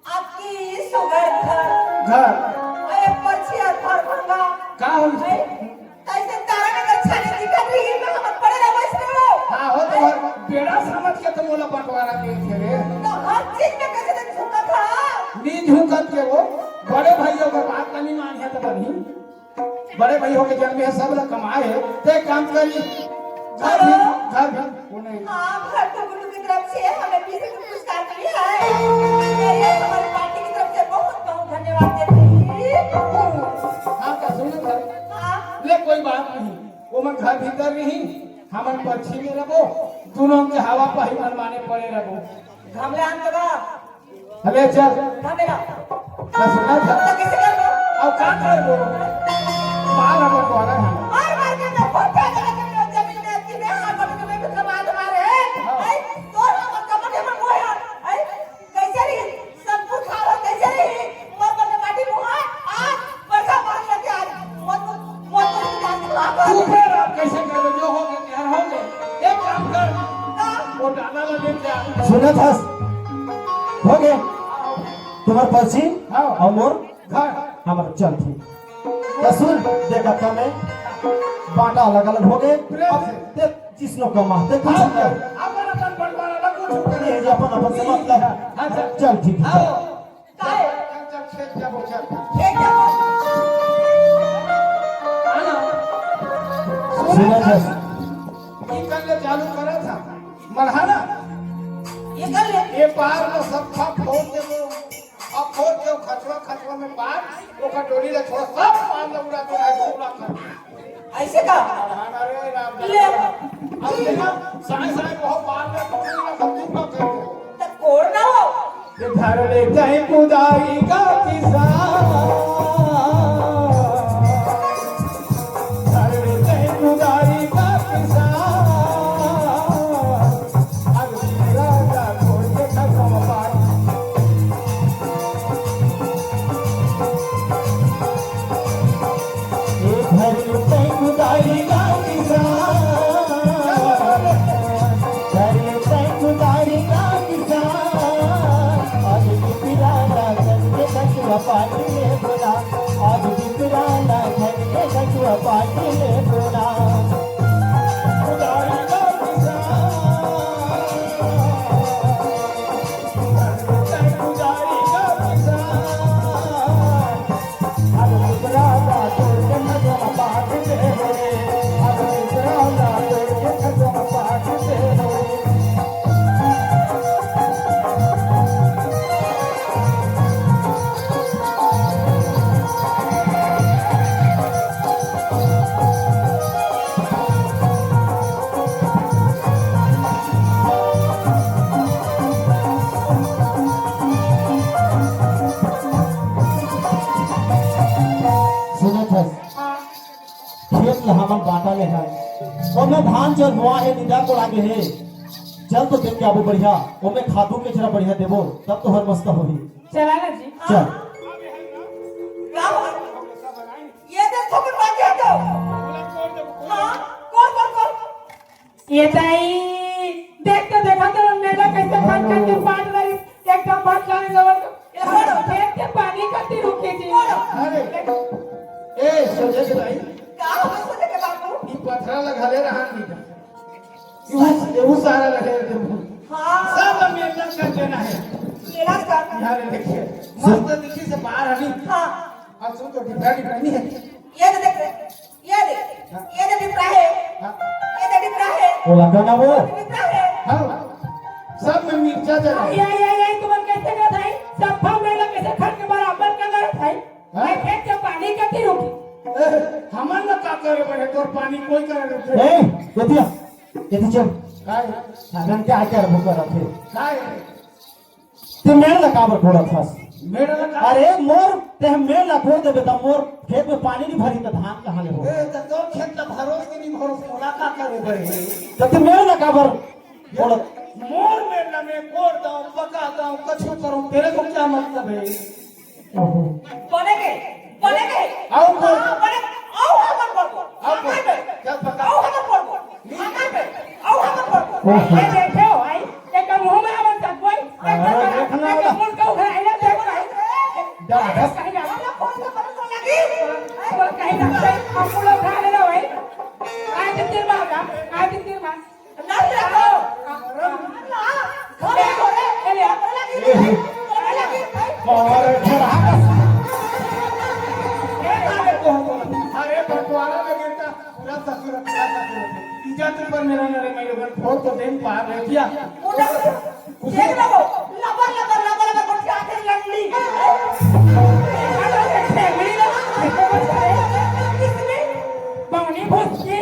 आपकी सुगर घर। घर। अरे पर्ची और घर भंगा। का हो? अरे, ऐसे तारा नगर छाने दिखत रही है, मैं हमर पड़े रहो, ऐसे रहो। मोला बंटवारा दे थे रे। तो हर चीज में कैसे तक झुकत हा? नी झुकत के वो, बड़े भाई हो के बात ला नी मानिया तो बनी। बड़े भाई हो के जन्मे हे, सब ला कमाए हे, ते काम करी। घर भी, घर भी, वो नहीं। हाँ, घर तो गुरु की तरफ से हमें बीस रुपए पुरस्कार मिली है। ये हमारी पार्टी की तरफ से बहुत, बहुत धन्यवाद देते हैं। हाँ, का सुनो घर। हाँ। ले, कोई बात नहीं। वो मन घर भीतर रही, हमन पक्षी में रहो, दोनों के हवा पाही मन माने पड़े रहो। घाम ले आन करा। अबे चल। घाम ले आ। बस ना था। तो कैसे कर दो? अब का कर दो? मार हमर को आ रहा है। मार मार के मैं फोड़ के जमीन में, जमीन में, जमीन में हाथ पकड़ के मैं भी कमा दे मारे। हाँ। ऐ, तोर हमर कमर के मन वो यार। ऐ, कैसे रही? संतपुर खावा कैसे रही? मोर बने बाटी मुहा, आज पैसा मार लेके आज। मोर, मोर, मोर, मोर, मोर, चुप रह, आप कैसे कर लो? जो हो गए, यार, हो गए। एक काम कर, का? वो डाला ला लेके आ। सुनत हस? हो गए। तुम्हार पर्ची हाँ। और मोर घर। हमार चल ठीक। तो सुन, देख अब मैं बांटा अलग-अलग हो गए। प्रेम से। अब ते जिसनो कमा, ते कुछ हाँ, कर। अपन, अपन बंटवारा ला कुछ कर। ये जे अपन, अपन से मतलब। हाँ, चल। चल ठीक है। आओ। काय? चल, चल, खेत जाबो, चल। खेत जाबो। आना। सुनत हस? ई कर ले, चालू करा था। मरहाना। ये कर ले। ये पार में सब खा फोड़ दे वो। अब फोड़ दे वो खचवा, खचवा में पार, ओकर डोली ले छोड़, सब पार ले उड़ा दे, आज उड़ा कर। ऐसे का? अरे राम ले। अब देखा, साए साए बहुत बार में कोई ना सब चुप कर दे। त कोड़ ना हो। ये धर ले जाए कुदारी का किसान। धर ले जाए कुदारी का किसान। अब राजा कोई देखा कम बात। सुनत हस? खेत ल हमन बांटा ले हन। ओमे धान चर बोआ हे, निंदा कोड़ा गे हे। चल तो देख के आबो बढ़िया, ओमे खातू केचरा बढ़िया देबो, तब तो हर मस्त होही। चला ना जी। चल। का हो? ये देख, थोपड़ बाकी है तो। हाँ, कौन, कौन, कौन? ये ताई, देख तो देखा तो मेला कैसे खन खन के पाट रही, एकदम भात लाने जवल को। ये छोड़ो। खेत के पानी कति रुकी जी। छोड़ो। अरे, ए, सोचे के भाई। का हो सोचे के बाबू? ई पथरा लगा ले रहा नहीं था। ये उस, ये उस सारा रहे थे। हाँ। सब मेला कर देना है। मेला कर। यहाँ ले देखिए, मस्त दिखी से बाहर हली। हाँ। अब सुन तो डिब्बा डिब्बा नहीं है। ये तो देख रहे। ये दे, ये दे डिपरा हे। हाँ। ये दे डिपरा हे। ओला का ना वो? डिपरा हे। हाँ। सब में मिर्चा चला। ये, ये, ये तुमन कैसे करत हई? सफा मेला कैसे खट के बराबर कर रहे हई? हाँ? मैं खेत के पानी कति रुकी? ए, हमन ला का करे पड़े? तोर पानी कोई करे नहीं। ए, ये दिया, ये दिया चल। काय? साधन क्या क्या वो कर रखे? काय? ते मेड़ ला काबर कोड़त हस? मेड़ ला का? अरे मोर, ते मेड़ ला कोड़ देबे त मोर खेत में पानी नहीं भरी त धान कहाँ ले हो? ए, त तोर खेत ला भरोस के नहीं भरोस, मोला का करे भाई? त ते मेड़ ला काबर कोड़त? मोर मेड़ ला मैं कोड़ दाऊं, पका दाऊं, कछु करूं, तेरे को क्या मतलब है? ओहो। बने के, बने के। आओ को। हाँ, बने, आओ हमर को। आओ को। क्या पका? आओ हमर को। आना बे, आओ हमर पर। ओहो। ये देखे हो भाई, एक मुंह में हमन सब कोई, एक अरे, देखना एक वाला। मुंह का उघार आइला देखो भाई। डर है। कहीं ना, हम लोग फोन तो करो तो लगी। वो कहीं ना, हम लोग उठा लेना भाई। आज तीन बार का, आज तीन बार। ना देखो। और खड़ा कर। अरे बंटवारा में गिरता, पूरा ससुर, पूरा ससुर। इज्जत ऊपर मेरा नरे, मैं लोगन फोड़ तो देन पार रह गया। देख लो, लबर, लबर, लबर, लबर, गोठिया के लंगड़ी। किसने? बौनी भूस की।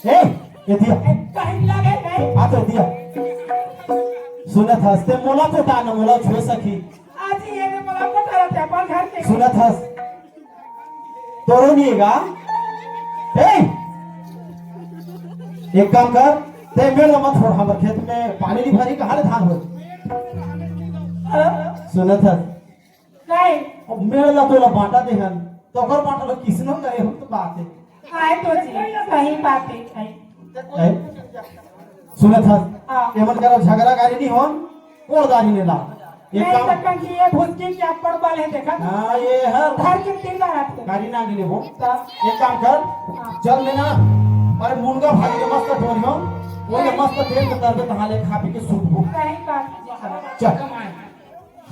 ए, ये दिया। कहीं लगे नहीं। हाँ तो दिया। सुनत हस ते मोला तो दान मोला छुए सखी। आज ये ने मोला पता रहते अपन घर के। सुनत हस। तोरो नहीं है गा? ए! एक काम कर, ते मेड़ मत छोड़, हमर खेत में पानी नहीं भरी, कहाँ ले धान हो? हाँ? सुनत हस। नहीं। अब मेड़ ला तोला बांटा दे हन, तो ओकर बांटा ला किसनो करे हो तो बात है। आए तो जी, सही बात है, सही। हैं? सुनत हस? हाँ। एमन करा झगड़ा गारी नहीं होन, कोड़दारी ने ला। एक नहीं काम सकन कि ये भुसकी के अप्पड़ बल है, देखा? हाँ, ये हर घर के तीन बार आते। गारी ना गिने हो। तो? एक काम कर, हाँ। चल लेना, अरे मुनगा भाजी के मस्त टोरी हो, वो ये हाँ। मस्त तेल के तरबे तहाँ ले खा पी के सूत हो। सही बात है। चल।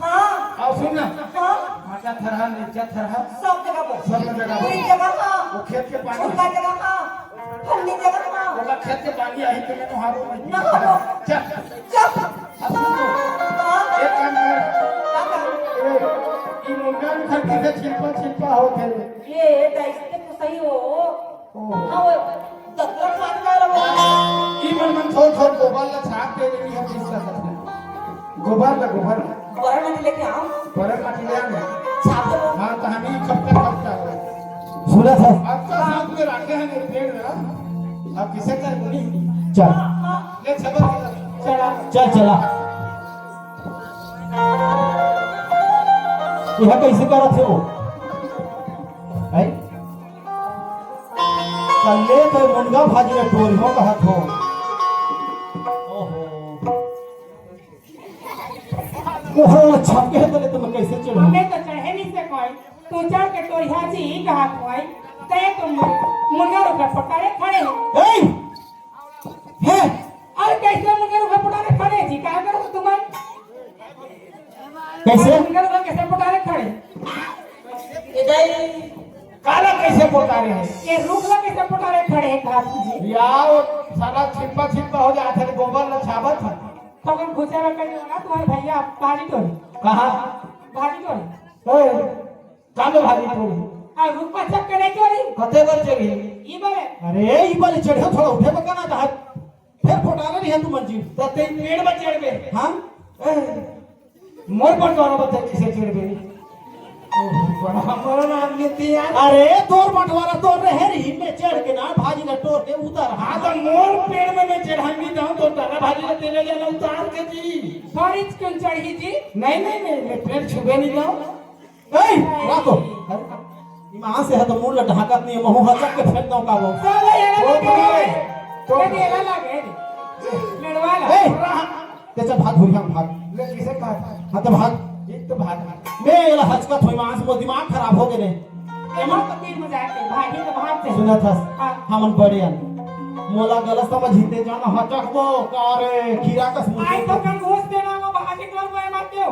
हाँ। आओ सुन ना। हाँ। भाटा थरहा, निच्चा थरहा। सब जगह बोल। सब जगह बोल। पूरी जगह हाँ। वो खेत के पानी। छोटा जगह हाँ। फलनी जगह हाँ। ओला खेत के पानी आही तो मैं तो हारो नहीं। ना हारो। चल। चल। अब सुन तो। हाँ। एक काम कर। का काम? ए, ई मुनगा में खरकी से छिलपा छिलपा होत है। ये, ये दाई से तो सही हो। ओहो। हाँ, वो दतरा खान का रहो। ई मन मन थोर थोर गोबर ला छाप दे देनी हम किस तरह से। गोबर ला, गोबर ला। बरन माटी लेके आओ। बरन माटी ले आने। छाप दे वो। हाँ, तो हम ही खपता खपता हो। सुनत हस? आपका साथ में रखे हैं मेरे पेड़ में, हाँ? आप किसे कर बोली? चल। ले चलो, चलो। चला। चल, चला। यह कैसे करत हो? हैं? कल्ले तो मुनगा भाजी ला टोरी हो कहत हो। ओहो। ओहो, छपके है तले तो मैं कैसे चढ़ूं? हमें तो चढ़े नहीं से कोई। तू चढ़ के टोरिया जी ही कहत होई। ते तो मु-, मुनगा रुख ला पटारे खड़े हो। ए! हैं? अरे कैसे मुनगा रुख ला पटारे खड़े जी? कहा करो तुमन? कैसे? मुनगा रुख ला कैसे पटारे खड़े? ए दाई। काला कैसे पटारे है? ये रुख ला कैसे पटारे खड़े हैं, कहा जी? यार, वो साला छिपा छिपा हो जात है, गोबर ला छाबत है। तो अगर घुसे में कहीं होना, तुम्हारे भैया भाजी टोरी। कहाँ? भाजी टोरी। ओए, कालो भाजी टोरी। आ, रुख मा छप के नहीं टोरी। कते बार चढ़ी? ई बारे। अरे, ई बारे चढ़े, थोड़ा उठे बका ना, तो हाथ फेर फोटारे नहीं है तू मंजी। तो ते पेड़ में चढ़ गए। हाँ? ए, मोर बंटवारा बता किसे चढ़ गए। ओह, बड़ा मरण आदमी थी यार। अरे, तोर बंटवारा तोर रहे रही, मैं चढ़ के ना, भाजी ला टोर के उतर। हाँ, तो मोर पेड़ में मैं चढ़ा नहीं जाऊँ, तो तारा भाजी ला तेरे जाना उतार के जी। बारिश क्यों चढ़ी जी? नहीं, नहीं, नहीं, मैं पेड़ छुबे नहीं जाऊँ। ए, रातो। इमा से है तो मुंह ला ढाकत नहीं है, महू हचक के फेंक दो का वो। सब ये ओ लगे। भाई, तो ये ये लगे। लड़वा ला। ए, ते चल भाग, घुरिया में भाग। ले, किसे कहा? हाँ, तो भाग। ये तो भाग। मैं ये ला हचकत होई, मांस वो दिमाग खराब हो गए ने। ये मत तो तीन बजा के, भागी तो भाग से। सुनत हस, हाँ। हमन बड़े अन। मोला गलत समझ हिते जाना, हचक वो, का रे, खीरा कस मुंह आई तो के। कंगूस देना, वो भागी तो वो मत दो।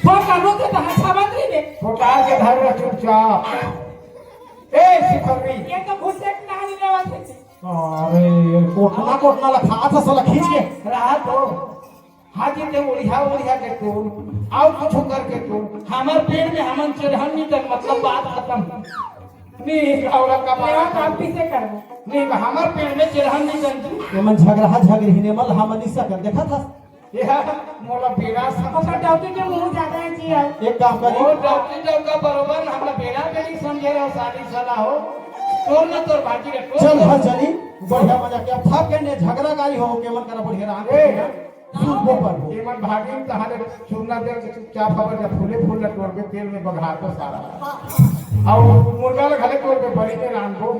फोन करनो तो तहां छाबत रही बे। फोटार के धर रह चुपचाप। ए, सिखरवी। ये तो घुसे के नाम लेवत है। अरे, कोटना, कोटना ला खात हस, साला खींच के। रहा तो। हाजी ते ओढ़िया, ओढ़िया के तो। आओ कुछ करके तो। हमर पेड़ में हमन चढ़न नहीं तक, मतलब, बात खत्म। नहीं, औरत का लेवा बात। काम पीछे करबो। नहीं, हमर पेड़ में चढ़न नहीं तक। ये मन झगड़ा, झगड़ी ने मल हमन नहीं सकत, देखा था? ये मोला बेड़ा समझ। ओकर डौकी के मुंह ज्यादा है जी, आओ। एक काम करी। ओ डौकी डौका बरोबर, हमरा बेड़ा बेड़ी समझे रहो, शादी सलाह हो। तोर ना तोर भाजी रे, तोर चल, तोर। हाँ, चली। बढ़िया मजा के। अब थक के ने झगड़ा गारी हो के मन करा बढ़िया रहा। ए, सुनबो करबो। ये मन भागी तहां ले चूरना दे के चुपचाप हवा जा, फूले फूल ल तोड़बे, तेल में बघारबो सारा। अउ मुर्गा ल घले तोड़बे, बड़ी में रांधबो।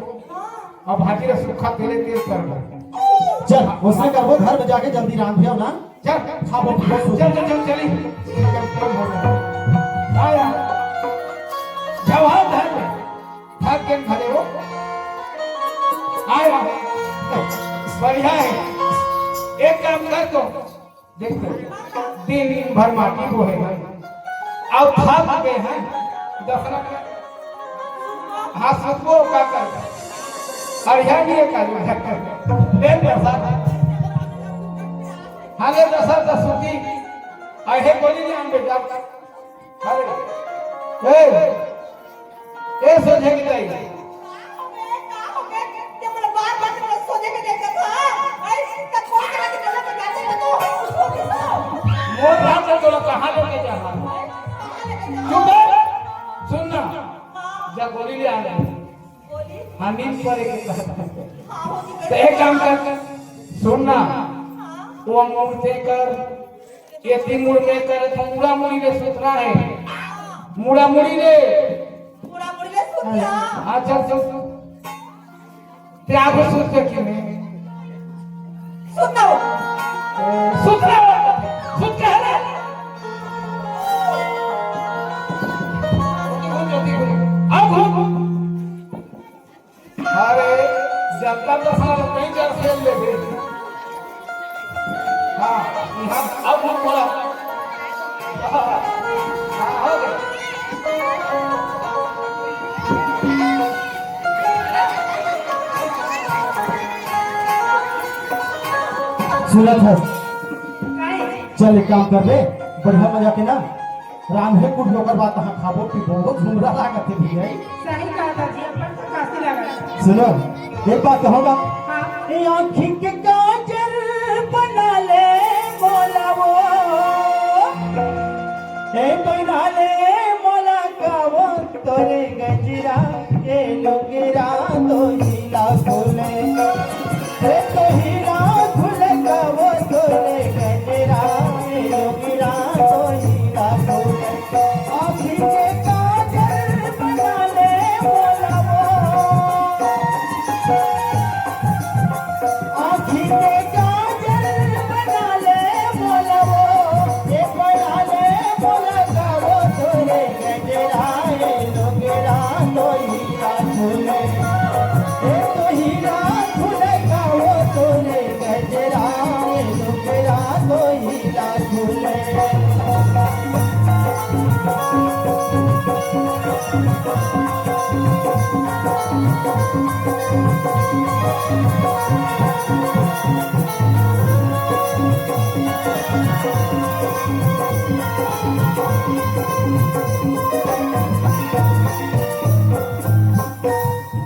अउ भाजी ल सूखा तेले तेल करबो। चल, ओसने करबो, घर में जाके जल्दी रांध लियो ना। चल, खाबो पीबो, सो। चल, चल, चल, चली। आया। जवान धर्म। भाग के खड़े हो। आए वाह। बढ़िया है। एक काम कर दो। देख लो। दिन भर माटी बोहे हैं। अउ थक गए हैं। दफना कर। हाँ, सुतबो का कर। अरे यार, ये का जो है। ले प्रसाद। हाँ, ले प्रसाद, दस रुपये। अहे, गोली नहीं आन बेटा। अरे, ए, ए, सोझे के दाई। मोर बात ल तोला कहाँ लेके जाना? चुप रह। सुन ना, जा गोली ले आ। हाँ, नींद पड़े के कहत। तो एक काम कर, सुन ना, वो अंगूर दे कर, एती मुड़ में करे तो मुड़ा मुड़ी ले सुतना है। मुड़ा मुड़ी ले। मुड़ा मुड़ी ले सुतना। हाँ, चल, चल, चल। ते आगू सुत के क्यों नहीं? सुतना हो। सुतना हो। सुत के है ना? अब हो। अरे, जनता तो साला कहीं जर खेल लेबे। हाँ, यहाँ अब हम बोला। हाँ, हाँ, हो गया। सुनत हस? चल, एक काम करबे, बढ़िया मजा के ना, रांधे कुट ओकर बाद तहाँ खाबो पीबो, बहुत झुमरा लागत हे भैया। सही कहा था जी, अपन तो काशी लागत। सुनो, एक बात कहूँगा। हाँ। ए आँखी के काजर बना ले मोला वो, ए बना ले मोला का वो, तोरे गजरा के लुगरा तो हीरा बोले। हे तो हीरा खुले का वो तोरे गजरा, हे लोगरा तो हीरा खुले। आँखी के काजर बना ले मोला वो। आँखी के काजर बना ले मोला वो। ये बना ले मोला का वो तोरे गजरा, हे लोगरा तो हीरा खुले।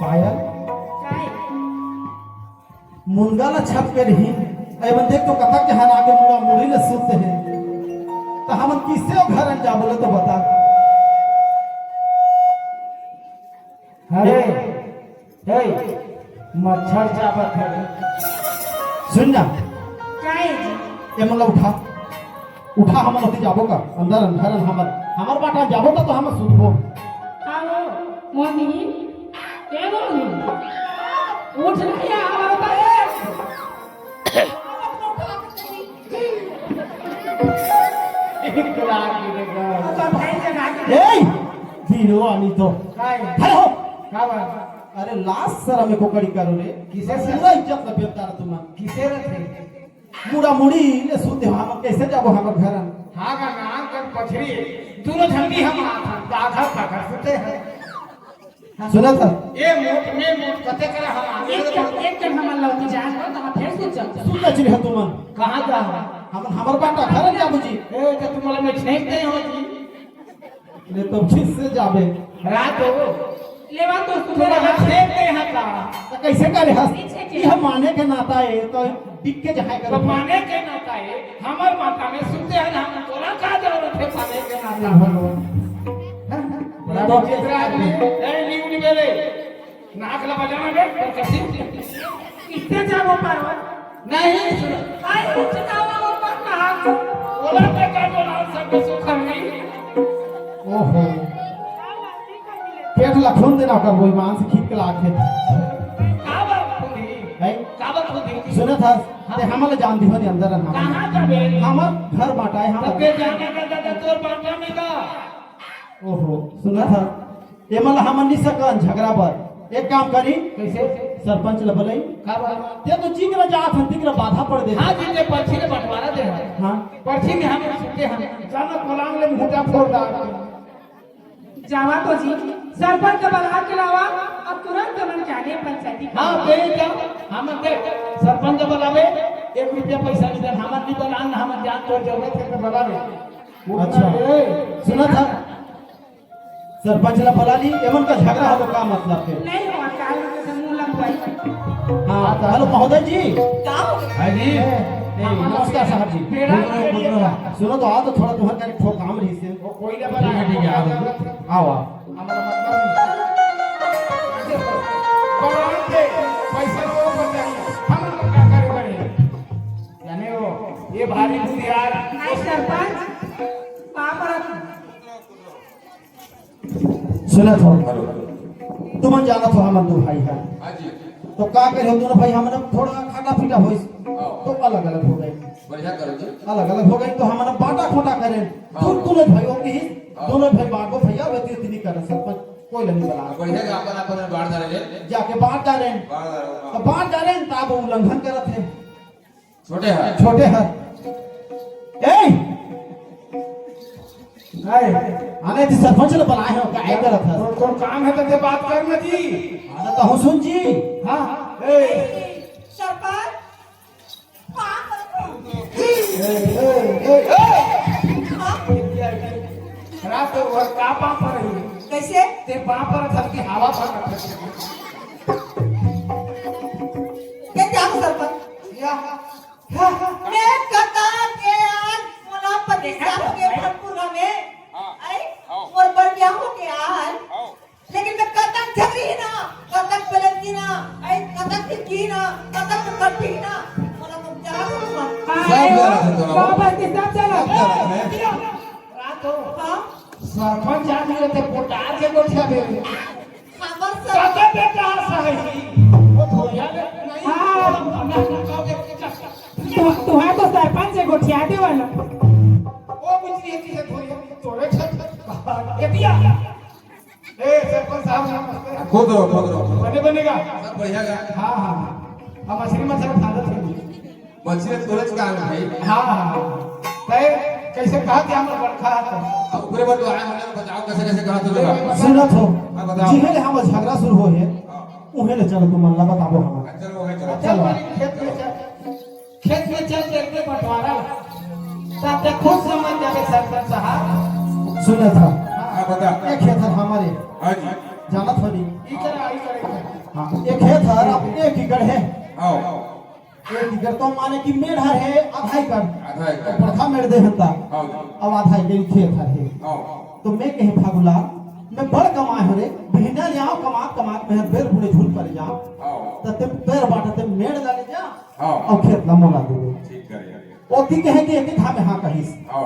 पायल, मुनगा ला छप के रही, ए मन देख तो कथा के हर आगे मुड़ा मुड़ी ले सुत हे, त हमन किसे ओ घर जाबो ले तो बता। अरे, ए, मच्छर चाबत हे। सुन ना। काहे जी? ए मन ला उठा। उठा, हमन ओती जाबो का? अंदर अंधार हमर, हमर बाटा जाबो का तो हमन सुतबो। आओ, मोनी, ए मोनी, उठ नहीं आ, हमर बाटा। एक लाख गिरेगा। ए, गिरो आनी तो। काय? हेलो। का बात? अरे, लाज शरम एको कड़ी करो रे। किसे से? पूरा इज्जत ल बेकार तुमन। किसे रथे? मुड़ा मुड़ी ले सुते हो, हम कैसे जाबो हमर घर? हाँ का नाम कर पछरी, दोनों झंडी हम आत हन, बाघा बाघा सुते हैं। सुनत हस? ए मोट में मोट कते करा हम आगे एक जन, एक जन हमन लौटी जाए तो हम फेर सुत जाओ। सुत जा चिल्हा तुमन। कहाँ जा? हम हमर बाटा घर जाबो जी। ए, तो तुमला मैं छेक दे हो जी। ले तो फिर से जाबे। रात हो। लेवा तो सुबह तुम्हारा रात। छेक दे हा का? तो कैसे करे हस? पीछे के। ये हम माने के नाता है, तो टिक के जहाँ तो करो। माने के नाता है, हमर माता में सुते हैं, हम तोला का जरूरत है माने के नाता? भगवान। बड़ा तो विचित्र आदमी है। ए, न्यू निबेले। नाक ला बजाना बे, पर कसी। इतने जागो पारो। नहीं, सुनो। आई उठ जाओ, वो पर ना ओला ते का बोला सबके सुखानी। ओहो। पेट ला खून देना कर वही मान से खींच के लाके। का बात खुदी? है? का बात खुदी? सुनत हस, हाँ। ते हमन ला जान दिहो नहीं अंदर रहना। कहाँ जाबे? हमर घर बांटा है, हम तब के जाने का दादा तोर बांटा में का? ओहो, सुनत हस। एमन ला हमन नहीं सकन झगड़ा बर। एक काम करी। कैसे? सरपंच ला बुलाई। का बात? ते तो जिक्र जात हन, तिक्र बाधा पड़ दे। हाँ जी, ते पर्ची ले बंटवारा दे हन। हाँ। पर्ची में हम सुनते हैं। जाना कोलांग ले मुंहटा फोड़ डाल। जावा तो जी, सरपंच के बला के लावा, अब तुरंत हमन जाने पंचायती। हाँ, ते जा, हम दे, सरपंच के बुलावे, एक रुपया पैसा नहीं दे, हमन नहीं बुलान, हमन जान तोर जरूरत है तो बुलावे। अच्छा। ए, सुनत हस, सरपंच ला बुला ली, एमन का झगड़ा हो तो का मतलब के? नहीं हो, काल से मुंह लंबवाई। हाँ, हेलो महोदय जी। का हो गया? हाँ जी। ए, ए, नमस्कार साहब जी। बेड़ा बोलो, बोलो। सुनो तो, आओ तो थोड़ा तुम्हारे का एक ठो काम रही से। वो कोई ना ठीक है, ठीक है, आओ। आओ, आओ। हमारा मतलब नहीं। बना के पैसा वो बन जाएंगे। हम लोग क्या करें बड़े? जाने हो, ये भारी बुद्धियार। नहीं सरपंच, पाँव पड़त। सुनत हो, हेलो। तुमन जानत हो, हमन दू भाई हैं। हाँ जी। तो का करियो, दोनों भाई हमन थोड़ा खाटा फीटा होइस, हाँ। तो अलग अलग हो गए। बढ़िया करो जी। अलग अलग हो गए तो हमन बांटा खोटा करें। हाँ। दोनों भाई हो की हाँ। दोनों भाई बांटो भैया, वे तीन तीन कर सरपंच कोई नहीं बना। बढ़िया का अपन अपन बांट डाले। जाके बांट डाले। बांट डाले, हाँ। तो बांट डाले, तब उल्लंघन करत है। छोटे हर। छोटे हर। ए! ए! आने जी सरपंच ने बुलाए हैं, का है करत है? तो, तो काम है तो ते बात कर ना जी। आने तो हूँ सुन जी। हाँ, हाँ। ए! सरपंच, पाँव पड़त। ए, ए, ए, ए! हाँ? रात भर का पाँव पर रही? कैसे? ते पाँव पर थकी हवा पर रखे। ये क्या हो सरपंच? या। मैं कता के आज मोला पति साहब के फटपुरा में, हाँ। आई? हाँ। मोर बर ब्याह हो के आज। हाँ। लेकिन मैं कतक झगड़ी ना, कतक पलटती ना, आई कतक टिकी ना, कतक कट्टी ना, मोला तो जाना था। सब जाना था, चलो। बाबा के साथ चलो। सब जाना था। रात हो। हाँ? सरपंच आदमी रहते, पोटार के गोठिया दे। हमर सर- काका बेटा सही। वो धोइया ले नहीं। हाँ। वो ना, ना, ना, ना, ना। तू, तू है तो सरपंच है, गोठिया दे वाला। वो कुछ नहीं है, किसे धोइया, तोरे छत। ये दिया। ए, सरपंच साहब, नमस्ते। खुद रहो, खुद रहो। बने, बनेगा? सब बढ़िया गा। हाँ, हाँ, हाँ। हम मछली, मछली खा लेते हैं। मछली तोरे का है भाई। हाँ, हाँ, हाँ। तय कैसे कहा कि हम बड़खा है तो? अब ओकरे बाद तो आए होने में बताओ कैसे, कैसे कहा तो लगा। सुनत हो, हाँ, बताओ। जिहे ले हम झगड़ा शुरू हो है, हाँ। उहे ले चलो तुम अल्लाह बताओ हम। हाँ, चलो, वहीं चलो। चल, चलो। खेत में चल। खेत में चल के बंटवारा ला। तब तक खुद समझ जावे सरपंच साहब। सुनत हो। हाँ, बता। ये खेत है हमारे। हाँ जी। जानत हो नहीं? इधर आ, इधर, इधर। हाँ, ये खेत है, अब एक एकड़ है। हाँ। एक एकड़ तो माने कि मेड़ हर है आधा एकड़। आधा एकड़। बड़का मेड़ दे हता। हाँ। अब आधा एकड़ खेत हर है। हाँ। तो मैं कहे फागुला, मैं बड़ कमाए हो रे, बिहना ले आओ कमा कमा के मैं बेर बुढ़े झूल पर जाओ। हाँ। तो ते पैर बाटा ते मेड़ ला ले जा। हाँ। और खेत ला मोला दे दे। ठीक करे। ओती कहे कि एक धामे हाँ कहिस। हाँ।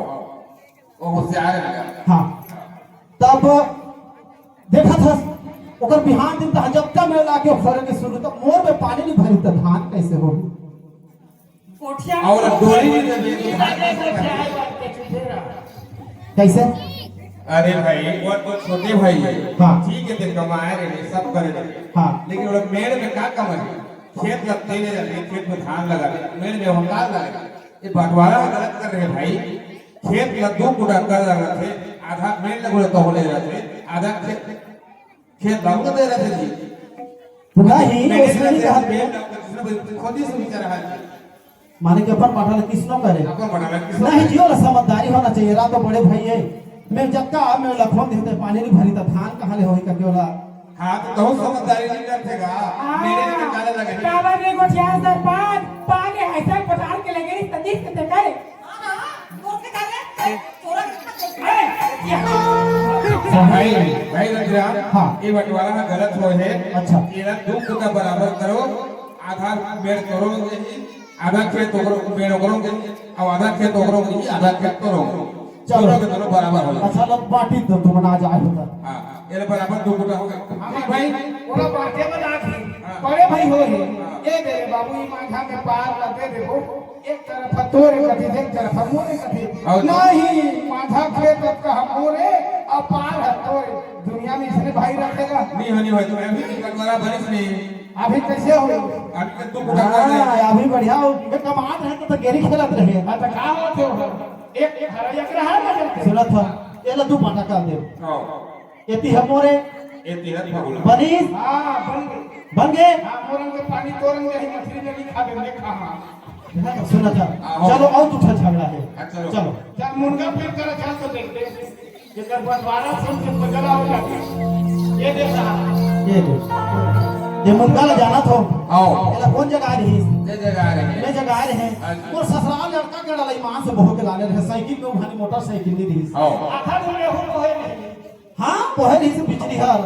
वो होशियार है लगा। हाँ। तब देखा था, ओकर बिहान दिन तक जब तक मैं लाके फरे के शुरू, तो मोर में पानी नहीं भरी, तो धान कैसे हो? कोठिया और डोरी नहीं देवे। कैसे? अरे भाई, वो तो छोटे भाई है। हाँ। ठीक है, ते कमाए रहे, सब करे रहे। हाँ। लेकिन वो मेड़ में का कमाए? खेत लगते रहे, खेत में धान लगा रहे, मेड़ में होता लगा। ये बंटवारा गलत कर रहे भाई। खेत ला दो कुड़ा कर रहे थे, आधा मेड़ लगे तो होले रहते, आधा खेत, खेत बाबू को दे रहे थे जी। नहीं, मैंने उसने नहीं कहा। मेड़ लगे, खुद ही सुन कर रहा है। माने कि अपन बांटा ला किसनो करे? अपन बांटा ला किसनो नहीं करे? जी, ओला समझदारी होना चाहिए। रात तो बड़े भाई है, मैं जक्का मैं लखोन देते पानी नहीं भरी तो धान कहाँ ले होई का क्यों ला? हाँ, तो तहु समझदारी नहीं करते का? हाँ। मेरे में काला लगे। काबर रे गोठिया सरपंच, पानी ऐसा पटार के लगे, सतीश के ते करे। हाँ, हाँ, तोर के करे, तोरा के करे। अरे, क्या? भाई, भाई रघुराम, हाँ। ये बंटवारा में गलत हो है। अच्छा। ये ना दो कुड़ा बराबर करो, आधा मेड़ करो, यही आधा खेत ओकरो, पेड़ ओकरो के, अब आधा खेत ओकरो के, आधा खेत तोरो। चलो। दोनों के दोनों बराबर हो जाए। अच्छा, लो, बांटी दो, तुम ना जाए होता। हाँ, ये बराबर दो गुटा हो गया। हाँ भाई, ओला बांटे में ना थी। हाँ। बड़े भाई हो ही। हाँ। ये दे रे बाबू, ये मांझा में पार ला दे दे वो। एक तरफ तोरे कथी, एक तरफ मोरे कथी। और नहीं, मांझा खेत का मोरे, और पार है तोरे। दुनिया में इसने भाई रखेगा। नहीं होनी भाई, तुम्हें अभी बंटवारा बनिस नहीं। अभी कैसे हो? अभी तो तू गुटा कर दे। हाँ, अभी बढ़िया हो। ये कमात रहे तो, तो गेरी खेलत रहे। हाँ, तो का होत हो? एक, एक हरा एक रहा ना जब। सुनत हो, ये ला दू बांटा कर दे। हाँ। एती ह मोरे। एती ह फगुला। बनीस। हाँ, बन गए। बन गए? हाँ, मोरन के पानी तोरन के ही मछली जल्दी खा दे, देख, हाँ, हाँ। सुनत हो। हाँ, हो। चलो, और दूसरा झगड़ा है। हाँ, चलो। चलो। चल, मुनगा पेड़ कर, चल तो देख दे। जेकर बंटवारा सुन के पगला हो जाती। ये देखा। ये दे। ये मुनगा ला जानत हो? आओ। एला कौन जगह रही? ये जगह रहे। मैं जगह रहे। अच्छा। मोर ससुराल लड़का के लड़ाई मां से बहुत के लाने रहे, साइकिल में उठानी, मोटरसाइकिल नहीं रही। आओ। आधा दूर में हूँ, कोई नहीं। हाँ, कोहे रही से बिजली हर।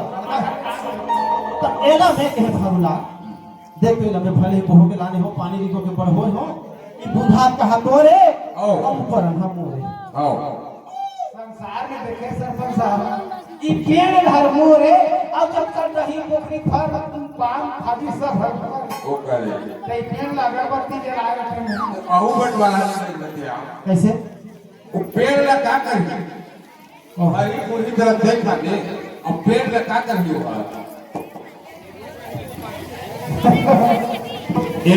तो एला मैं कहे भरुला, देख तो लगे भले ही पोहो के लाने हो, पानी रिको के बड़ होए हो, ई बुधा कहा तोरे, आओ। हम पर हम मोरे। आओ। संसार में देखे सरपंच साहब, ई पेड़ धर मोरे, अब जब तक दही पोखरी फर, तुम पान खाजी सब हर भर। ओ करे। ते पेड़ ला अगरबत्ती जलाए रखे हैं। अहू बंटवारा नहीं बतिया। कैसे? वो पेड़ ला का करी? ओह। अरे पूरी तरह देखा दे, अब पेड़ ला का करी हो? ये